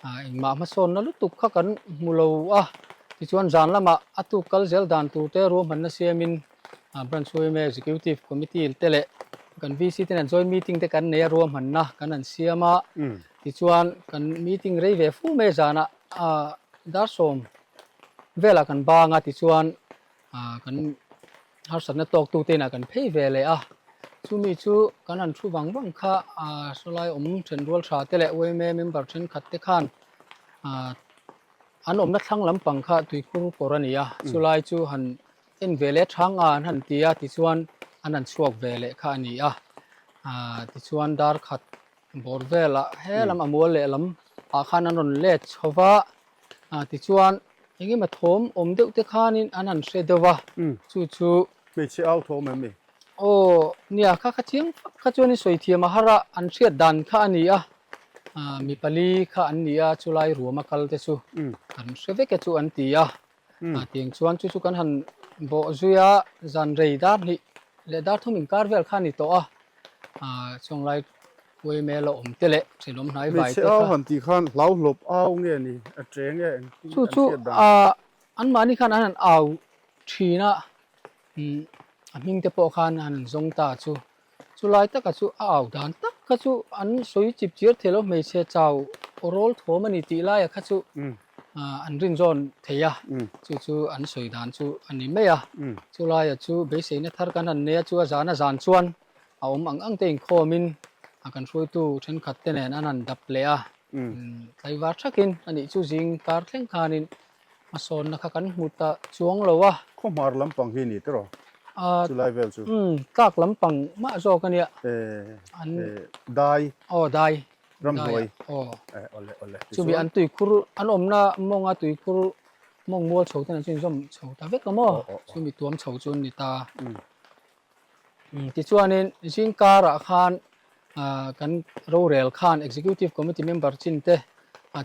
ah engmah hmasawnna lutuk kha kan hmu lo a, tichuan zan lamah a tuk kal zel dan tur te ruahmanna siamin ah Branch yma Executive Committee te leh kan VC te nen joint meeting te kan nei a ruahmanna kan han siam a, tichuan kan meeting rei ve fu mai zanah ah dar sawm velah kan bang a tichuan ah kan harsatna tawk tu te inah kan phei ve leh a chumi chu kan han thu vang vang kha ah sawlai awm then rual tha te leh yma member thenkhat te khan ah an awmna thlang lampang kha tuikhur kawr a ni a chulai chu han en ve leh thang a an han ti a tichuan an han chhuak ve leh kha a ni a ah tichuan dar khat bawr velah he lam a mual leh lam ah khan an rawn let chho va ah tichuan eng emaw thawm awm deuh te khanin an han hre deuh va chu chu Hmeichhe au thawm em ni? Aw nia kha kha chiang fak kha chuan i sawi thiam a har a an hriat dan kha a ni a ah mi pali kha an ni a chulai ruam a kal te chu kan hre vek e chu an ti a ah tiang chuan chu chu kan han bawh zui a zan rei dar hnih leh dar thum inkar vel kha a ni tawh a ah chunglai Uaime la awm te leh thenawm hnai vai te Hmeichhe au kha. han tih khan hlau hlawp au nge ni a che nge engtin Chu an chu hriat dan? ah anmahni khan an han au thin a umm a hming te pawh khan an han zawng ta chu. Chulai taka chu a au dan tak kha chu an sawi chip chiar thei lo hmeichhe chau aw rawl thawm a ni tih laia kha chu ah an rin zawn thei a chu chu an sawi dan chu a ni mai a. Chulaia chu beiseina thar kan han nei a chu a zan a zan chuan a awm ang ang te inkhawmin a kan hruaitu thenkhat te nen an han dap leh a, tlaivar thakin a nih chu zing kar thleng khanin hmasawnna kha kan hmu ta chuang lo a. Khawhmar lampang hi ni tiraw chulai vel chu? Umm tlak lampang mah zawk a nia. An dai. Aw dai. Ramhnuai. Aw. Awle awle. Chumi an tuikhur an awmna mawnga tuikhur mawng mual chho te nen chu inzawm chho ta vek a maw? Chumi tuam chho chu an ni ta. Tichuanin zing karah khan kan rorel khan Executive Committee member chin te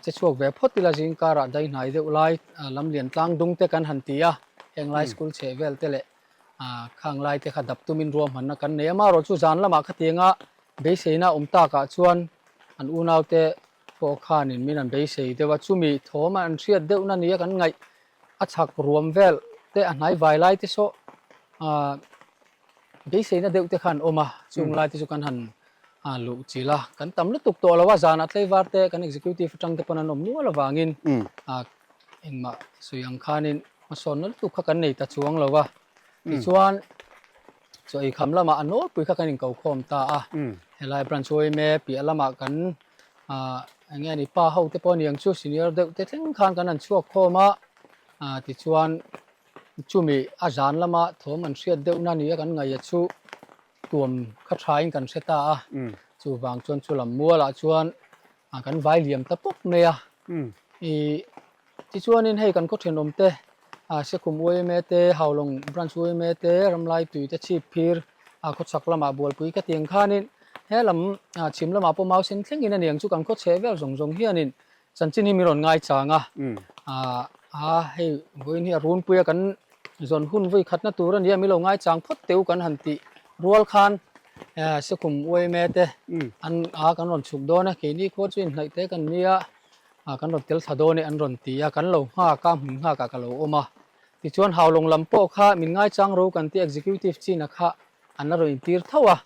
che chhuak ve phawt ila zing karah dai hnai deuh lai lamlian tlang dung te kan han ti a, heng lai school chheh vel te leh khang lai te kha dap tumin ruahmanna kan nei a. Amaherawh chu zan lamah khatianga beiseina awm takah chuan an unaute pawh khanin min an beisei deuh a, chumi thawm an hriat deuhna nia kan ngaih a chhak ruam vel te a hnai vai lai te saw. Beiseina deuh te khan awm a, chung lai te chu kan han luh chilh a, kan tam lutuk tawh lo a, zanah tlaivar te kan executive atang te pawn an awm nual avangin engmah sawi ang khanin hmasawnna lutuk kha kan nei ta chuang lo a, tichuan chaw ei kham lamah a nawlpui kha kan inkokhawm ta a, helai branch yma piah lamah kan eng nge ni pa ho te pawh aniang chu senior deuh te thleng khan kan han chhuak khawm a, tichuan Chumi a zan lama thawm an hriat deuhna nia kan ngaih a chu tuam kha thain kan hre ta a, chuvang chuan chu lam mualah chuan kan vai liam ta pawp mai a. I tichuanin hei kan khaw thenawm te Sekhum yma te, Haulawng Branch yma te, Ramlai tui te chhip phir khawchhak lamah bualpui ka tiang khanin he lam chhim lamah pawh mau sen thlengin a niang chu kan khaw chheh vel zawng zawng hianin Chanchin hi min rawn ngaichang a, a hei vawiin hi a runpuia kan zawn hun vawi khatna tur a nia, min lo ngaichang phawt teu kan han tih rual khan Sekhum yma te an a kan rawn chhuk dawn a, keini khua chu inhnaih te kan nia kan rawn tel thla dawn e an rawn ti a, kan lo nghak a, hmun nghakah ka lo awm a. Tichuan Haulawng lam pawh kha min ngaichang ro kan tih Executive china kha an la rawn intir tho a,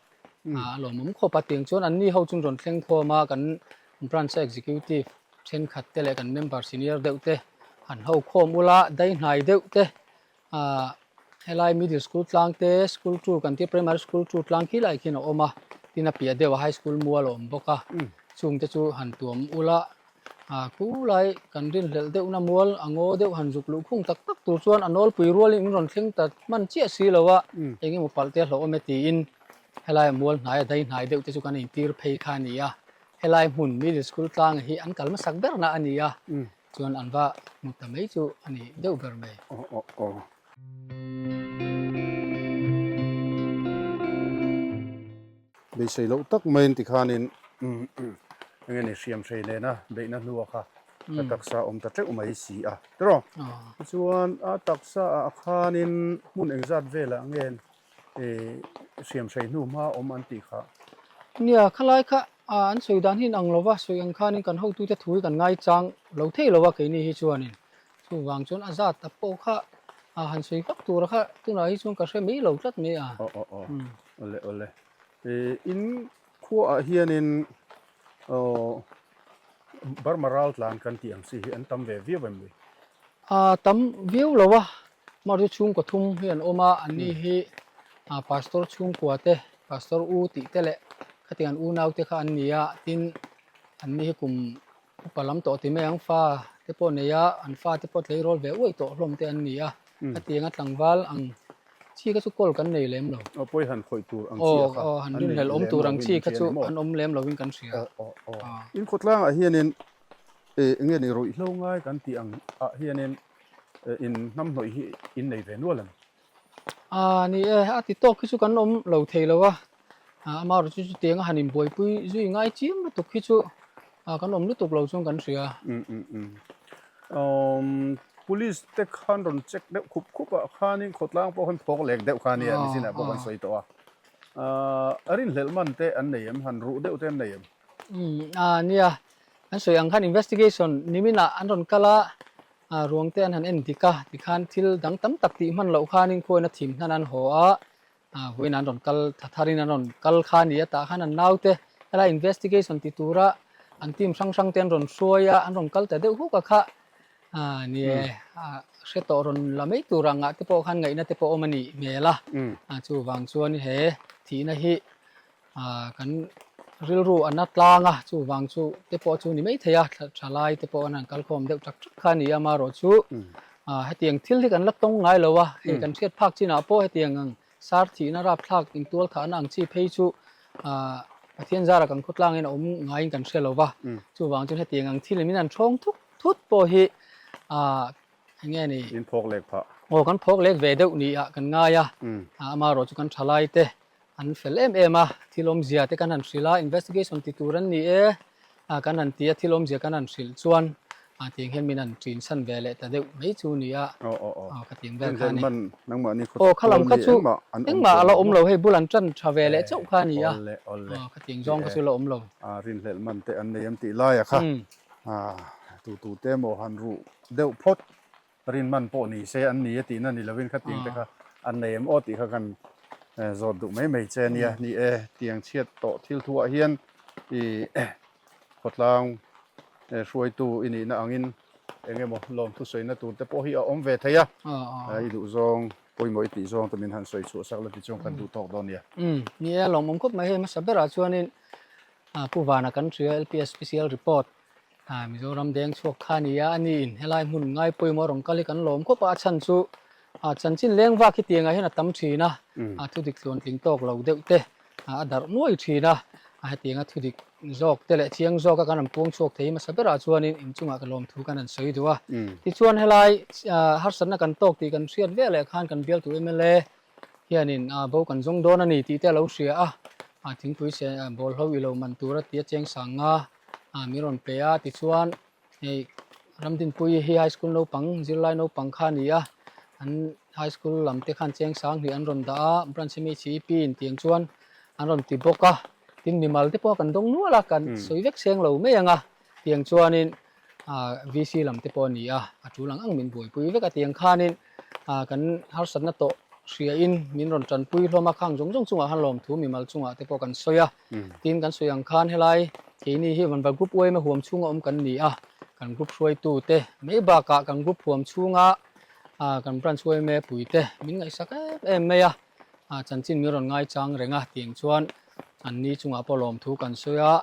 a lawmawm khawp a, tiang chuan anni ho chu an rawn thleng khawm a, kan Branch a Executive thenkhat te leh kan member senior deuh te han ho khawm ula, dai hnai deuh te ah helai middle school tlang te school tour kan tih primary school tour tlang khi lai khian a awm a, tin a piah deuh a high school mual a awm bawk a, chung te chu han tuam ula ah khulai kan rinhlelh deuhna mual a ngaw deuh han zuk luh khung tak tak tur chuan a nawlpui rualin in rawn thleng ta hman chiah si lo a, eng emaw palh te a hlauhawm e tiin helai a mual hnai a dai hnai deuh te chu kan intir phei kha a ni a. Helai hmun middle school tlanga hi an kal hmasak berna a ni a, chuan an va hmu ta mai chu a ni deuh ber mai. Aw aw aw. Beisei loh tak maiin tikhanin eng nge hriam hrei nena beihna hnua kha a taksa awm ta teuh mai si a tiraw? Tichuan a taksa ah khanin hmun engzat velah nge hriam hrei hnu hma awm an tih kha. Nia, khalai kha an sawi dan hi in ang lova, sawi ang khanin kan hotute thu hi kan ngaichang lo thei lova keini hi chuanin. Chuvang chuan a zat tak pawh kha han sawi vak tura kha tunah hi chuan ka hre mai lo tlat mai a. Aw aw aw, awle awle. In khuaah hianin aw Burma raltlan kan tih ang chi hi an tam ve viau em ni? A tam viau lo a, Mahse chhungkaw thum hi an awm a, anni hi Pastor chhungkua te, Pastor u tih te leh khatiang an unau te kha an ni a, tin anni hi kum upa lam tawh ti mai ang fa te pawh nei a, an fa te pawh tleirawl ve uaih tawh hlawm te an ni a, khatiang a tlangval ang chi kha chu kawl kan nei lem lo. Aw pawi han khawih tur ang chi kha Aw han rinhlelh awm tur ang chi kha chu an awm lem lovin kan hria. Aw aw aw. In khawtlangah hianin eng nge ni ruihhlo ngai kan tih ang ah hianin In hnamhnawih hi in nei ve nual em? A ni e, a ti tawk hi chu kan awm lo thei lo a, amaherawh chu chutiang a han inbuaipui zui ngai chiam lutuk hi chu kan awm lutuk lo chuan kan hria. Um um um. Police te khan rawn check deuh khup khup ah khanin khawtlang pawh khan phawk lek deuh kha nia nichinah pawh kan sawi tawh a. A rinhlelh man te an nei em? Han ruh deuh te an nei em? Um a nia, an sawi ang khan investigation niminah an rawn kal a, Ruang te an han en dik a, tikhan thil dang tam tak tih hman loh khanin khuain a thim hnan an haw a, vawiin an rawn kal tha tharin an rawn kal kha a ni a, tah khan an naute helai investigation ti tura an team hrang hrang te an rawn hruai a, an rawn kal ta deuh huk a kha ni e, hre tawh rawn la mai tur angah te pawh khan ngaihna te pawh awm a nih hmel a, chuvang chuan he thihna hi Kan rilru a na tlang a, chuvang chu te pawh chu ni mai thei a, thalai te pawh an han kal khawm deuh tak tak kha a ni a, amaherawh chu hetiang thil hi kan la tawng ngai lo a, hei kan hriat phak chinah pawh hetiang ang sar thihna rapthlak intual thahna ang chi phei chu Pathian zara kan khawtlangin a awm ngaiin kan hre lo va, chuvang chuan hetiang ang thil in an thawng thut thut pawh hi eng nge ni? In phawk lek phah. Aw kan phawk lek ve deuh ni ah kan ngai a, amaherawh chu kan thalai te An fel em em a, thil awmzia te kan han hrilh a, investigation ti tur an ni e, kan han ti a, thil awmzia kan han hrilh chuan tiang hian min han ṭin chhan ve leh ta deuh mai chu ni a, ka tiang vel kha a ni. Aw kha lam kha chu engmah a la awm lo, hei bul an ṭan ṭha ve leh chauh kha a ni a, ka tiang zawng kha chu la awm lo. Rinhlelh man te an nei em tih laia kha tu tu te emaw han ruh deuh phawt rin man pawh ni se an ni a tihna ni lovin khatiang te kha an nei em aw tih kha kan. Zawt duh mai mai che ania. Ni e, tiang chhiat tawh thil thuah hian i khawtlang hruaitu i nihna angin eng emaw lawmthu sawina tur te pawh hi a awm ve thei a. I duh zawng pawimawh i tih zawng te min han sawi chhuah sak la tichuan kan duh tawk dawn nia. Ni e, lawmawm khawp mai hei hmasa berah chuanin Pu Vana kan hria LPS Special Report Mizoram deng chhuak kha a ni a, ani in helai hmun ngai pawimawh rawn kal hi kan lawm khawp a, a chhan chu chanchin leng vak hi tiangah hian a tam thin a, thudik tluantling tawk lo deuh te a darh nuai thin a, hetianga thudik zawk te leh chiang zawka kan rawn puang chhuak thei hmasa berah chuanin inchungah ka lawm thu kan han sawi duh a. Tichuan helai harsatna kan tawk tih kan hriat ve leh khan kan bialtu mla hianin bo kan zawng dawn a ni tih te a lo hria a, thingpui se bawlhlo i lo man tur a ti a cheng sang nga min rawn pe a tichuan hei Ramdinpuii hi high school naupang zirlai naupang kha a ni a, an high school lam te khan cheng sang hnih an rawn dah a, branch MHEP in tiang chuan an rawn ti bawk a, tin mimal te pawh kan dawng nual a, kan sawi vek seng lo mai ang a, tiang chuanin VC lam te pawh a ni a, a tul ang ang min buaipui vek a tiang khanin kan harsatna tawh hriain min rawn tanpui hlawm a, khang zawng zawng chungah khan lawmthu mimal chungah te pawh kan sawi a, tin kan sawi ang khan helai keini hi Vanva Group uaima huam chhunga awm kan ni a, kan group hruaitu te mai bakah kan group huam chhunga kan branch uaima pui te min ngaihsak em em mai a, chanchin min rawn ngaichang reng a tiang chuan an ni chungah pawh lawmthu kan sawi a.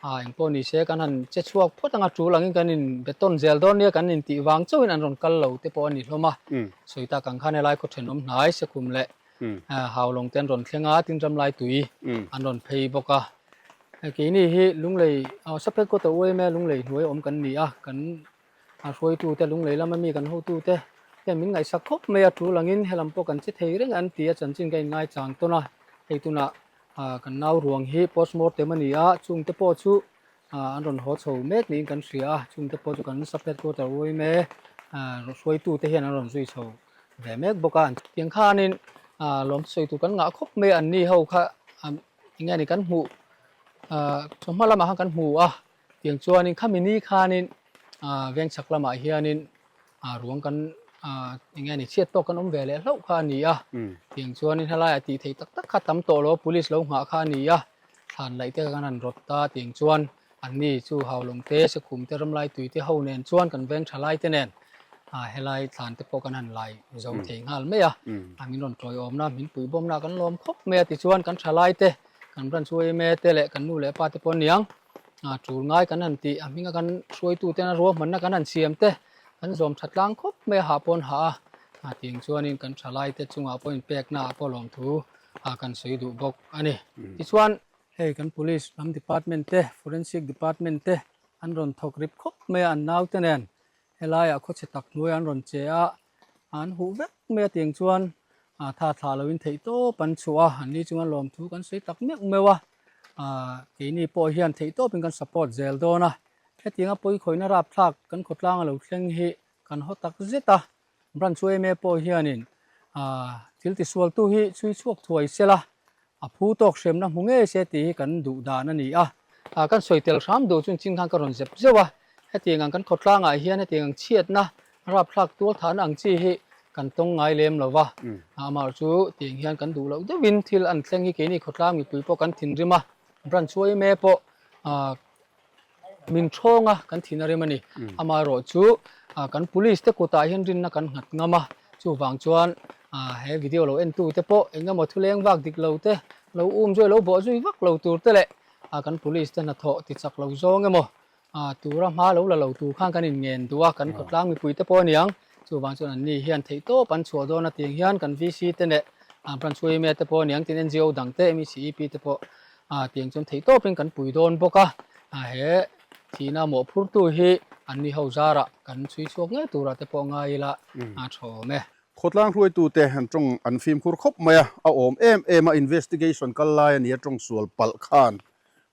A engpawh ni se kan han che chhuak phawt anga tul angin kan in beton zel dawn nia kan intih vang chauhin an rawn kal lo te pawh a ni hlawm a. Sawi tak ang khan helai khaw thenawm hnai Sekhum leh Haulawng te an rawn thleng a, tin Ramlai tui an rawn phei bawk a. Keini hi Lunglei Saphet kawta uaima Lunglei hnuai awm kan ni a, kan hruaitute Lunglei lama mi kan hotute hian min ngaihsak khawp mai a, tul angin helam pawh kan che thei reng an ti a, chanchin ka inngaichang tawn a, hei tunah Kan nau ruang hi postmortem a ni a, chungte pawh chu an rawn haw chho mek niin kan hria a, chungte pawh chu kan sub headquarter uaime hruaitute hian an rawn zui chho ve mek bawk a. Tiang khanin lawm sawi tur kan ngah khawp mai a, anni ho kha eng nge ni kan hmuh chawhma lamah khan kan hmu a, tiang chuanin khami ni khanin veng chhak lamah hianin ruang kan eng nge ni chhiat tawk kan awm ve leh hlauh kha a ni a, tiang chuanin helaiah tih theih tak tak kha tam tawh lo police lo nghah kha a ni a, thlan laih te kan han rawt ta tiang chuan anni chu Haulawng te Sekhum te Ramlai tui te ho nen chuan kan veng tha lai te nen helai thlan te pawh kan han lai zo thei nghal mai a, min rawn tawiawmna min puibawmna kan lawm khawp mai a tichuan kan tha lai te kan branch yma te leh kan nu leh pa te pawh aniang. Tul ngai kan han tih a hminga kan hruaituten a ruahmanna kan han siam te kan zawm tha tlang khawp mai a hah pawn hah a tiang chuanin kan thalaite chungah pawh inpekna ah pawh lawmthu kan sawi duh bawk a ni. Tichuan hei kan police lam department te forensic department te an rawn thawk rip khawp mai a an naute nen helaiah khawchhe tak hnuaiah an rawn che a an huh vek mai a tiang chuan tha thlah loin theih tawp an chhuah a an ni chunga lawmthu kan sawi tak meuh meuh a keini pawh hian theih tawpin kan support zel dawn a hetianga pawikhawihna rapthlak kan khawtlang a lo thleng hi kan haw tak zet a branch yma pawh hianin thil tisualtu hi chhui chhuak thuai sela A phu tawk hremna hmu ngei se tih hi kan duh dan a ni a. Kan sawi tel hram duh chuan chin khan ka rawn zep zeuh a, hetiang ang kan khawtlangah hian hetiang ang chhiatna rapthlak tualthahna ang chi hi kan tawng ngai lem lo va, amah chu tiang hian kan duh loh deuhin thil an thleng hi keini khawtlang mipui pawh kan thinrim a, branch yma pawh Min ṭhawng a, kan thin a rem a ni. Amaherawh chu kan police te kutah hian rinna kan nghat ngam a, chuvang chuan he video lo entu te pawh eng emaw thuleng vak dik lo te, lo um zui lo bawh zui vak lo tur te leh kan police te hnathawh ti chak lo zawng emaw tura hma lo la lo tur khan kan inngen duh a, kan khawtlang mipui te pawh a niang. Chuvang chuan anni hian theihtawp an chhuah dawn a tiang hian kan VC te leh branch yma te pawh a niang tin NGO dang te MECEP te pawh A tiang chuan theih tawpin kan pui dawn bawk a, he thihna mawhphurtu hi anni ho zarah kan chhui chhuak ngei turah te pawh ngai ila a tha awm e. Khawtlang hruaitute an tawng an fimkhur khawp mai a, a awm em em a, investigation kal lai a ni a, tawng sual palh khan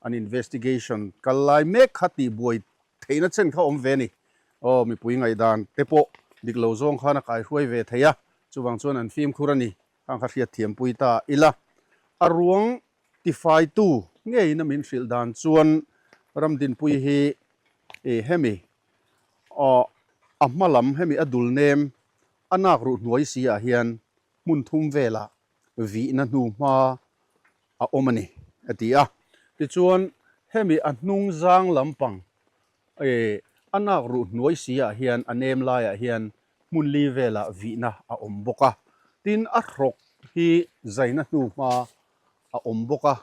an investigation kal lai mek kha tihbuai theihna chen kha awm ve a ni. Aw mipui ngaihdan te pawh dik lo zawng khan a kaihruai ve thei a, chuvang chuan an fimkhur a ni, khang kha hriatthiampui ta ila. A ruang Tifaitu ngeiin a min hrilh dan chuan Ramdinpui hi hemi a hma lam hemi a dul nem a nak ruh hnuai si ah hian hmun thum velah vihna hnuhma a awm a ni, a ti a. Tichuan, hemi a hnung zang lampang eh a nak ruh hnuai si ah hian a nem laiah hian hmun li velah vihna a awm bawk a. Tin, a hrawk hi zaina hnuhma a awm bawk a,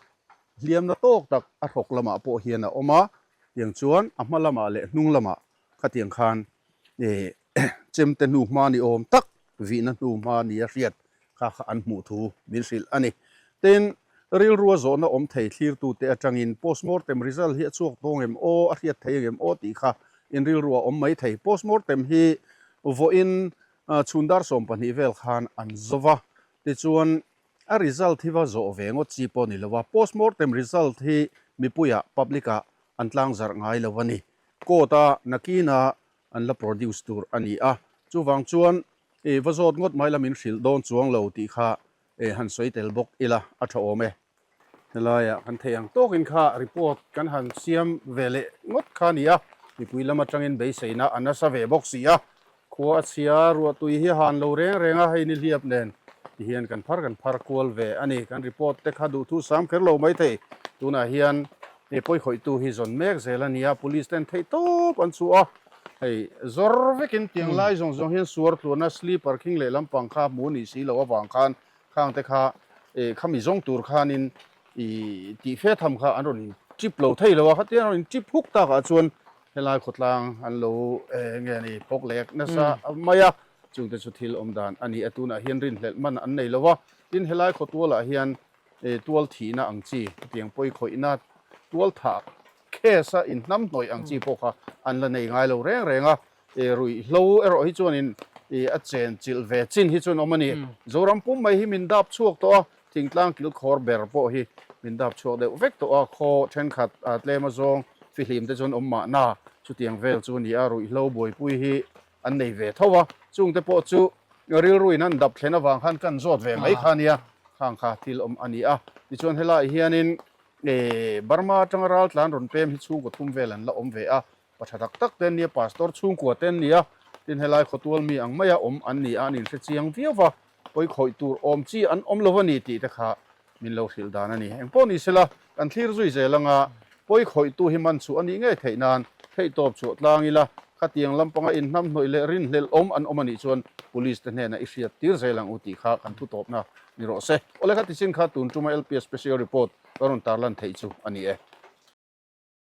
hliamna tawk tak a hrawk lamah pawh hian a awm a, tiang chuan a hma lamah leh hnung lamah khatiang khan eh chemte hnu hma ni awm tak vihna hnu hma nia hriat kha kha an hmuh thu min hrilh a ni. Tin, rilrua zawhna awm thei thlirtute atangin postmortem result hi a chhuak tawng em aw, a hriat thei ang em aw tih kha in rilrua awm mai thei. Postmortem hi vawiin chhun dar 12 vel khan an zo va, tichuan A result hi va zawh ve ngawt chi pawh ni lo a, postmortem result hi mipuiah, public-ah, an tlangzarh ngai lo a ni. Court-a nakina an la produce tur a ni a, chuvang chuan i va zawt ngawt mai la min hrilh dawn chuang lo tih kha han sawi tel bawk ila a tha awm e. Helaiah kan theih ang tawkin kha report kan han siam ve leh ngawt kha a ni a, mipui lam atangin beiseina a nasa ve bawk si a, Khua a chhia, ruahtui hi a han lo reng reng a, hei ni hliap nen ti hian kan phar kan phar kual ve a ni. Kan report te kha duhthu sam kher lo mai thei. Tunah hian he pawikhawihtu hi zawn mek zel a ni a, police ten theih tawp an chhuah a, hei zawr vekin tiang lai zawng zawng hian suar tluana sleeper khing leh lampang kha hmu nih si loh avang khan khang te kha khami zawng tur khanin i tih fe tham kha an rawn in chip lo thei lo a, khatiang an rawn in chip huk takah chuan Helai khawtlang an lo nge ni phawk lek nasa mai a, chungte chu thil awm dan a ni a, tunah hian rinhlelh man an nei lo a, tin helai khawtualah hian tual thihna ang chi hetiang pawi khawihna tual thah case a inhnam hnawih ang chi pawh kha an la nei ngai lo reng reng a, ruihhlo erawh hi chuanin a chen chilh ve chin hi chuan awm a ni. Zoram pum mai hi min dap chhuak tawh a, Thingtlang kilkhawr ber pawh hi min dap chhuak deuh vek tawh a, khaw thenkhat tlem azawng fihlim te chuan awm mahna chutiang vel chu a ni a, ruihhlo buaipui hi an nei ve tho a, chungte pawh chu rilruin an dap thlen avang khan kan zawt ve mai kha a nia, khang kha thil awm a ni a. Tichuan helaiah hianin Burma atanga raltlan rawn pem hi chhungkaw thum vel an la awm ve a, Pa tha tak tak te an nia, Pastor chhungkua te an nia, tin helai khawtual mi ang maia awm an ni a, an inhre chiang viau va, pawi khawih tur awm chi an awm lo a ni tih te kha min lo hrilh dan a ni. Engpawh ni sela, kan thlir zui zel anga pawi khawihtu hi man chhuah a nih ngei theih nan theihtawp chhuah tlang ila, khatiang lampanga inhnamhnawih leh rinhlelh awm an awm a nih chuan Police te hnenah i hriat tir zel ang u tih kha kan thutawpna ni rawh se. Awle kha tichin kha tun tuma LPS Special Report ka rawn tarlan theih chu a ni e.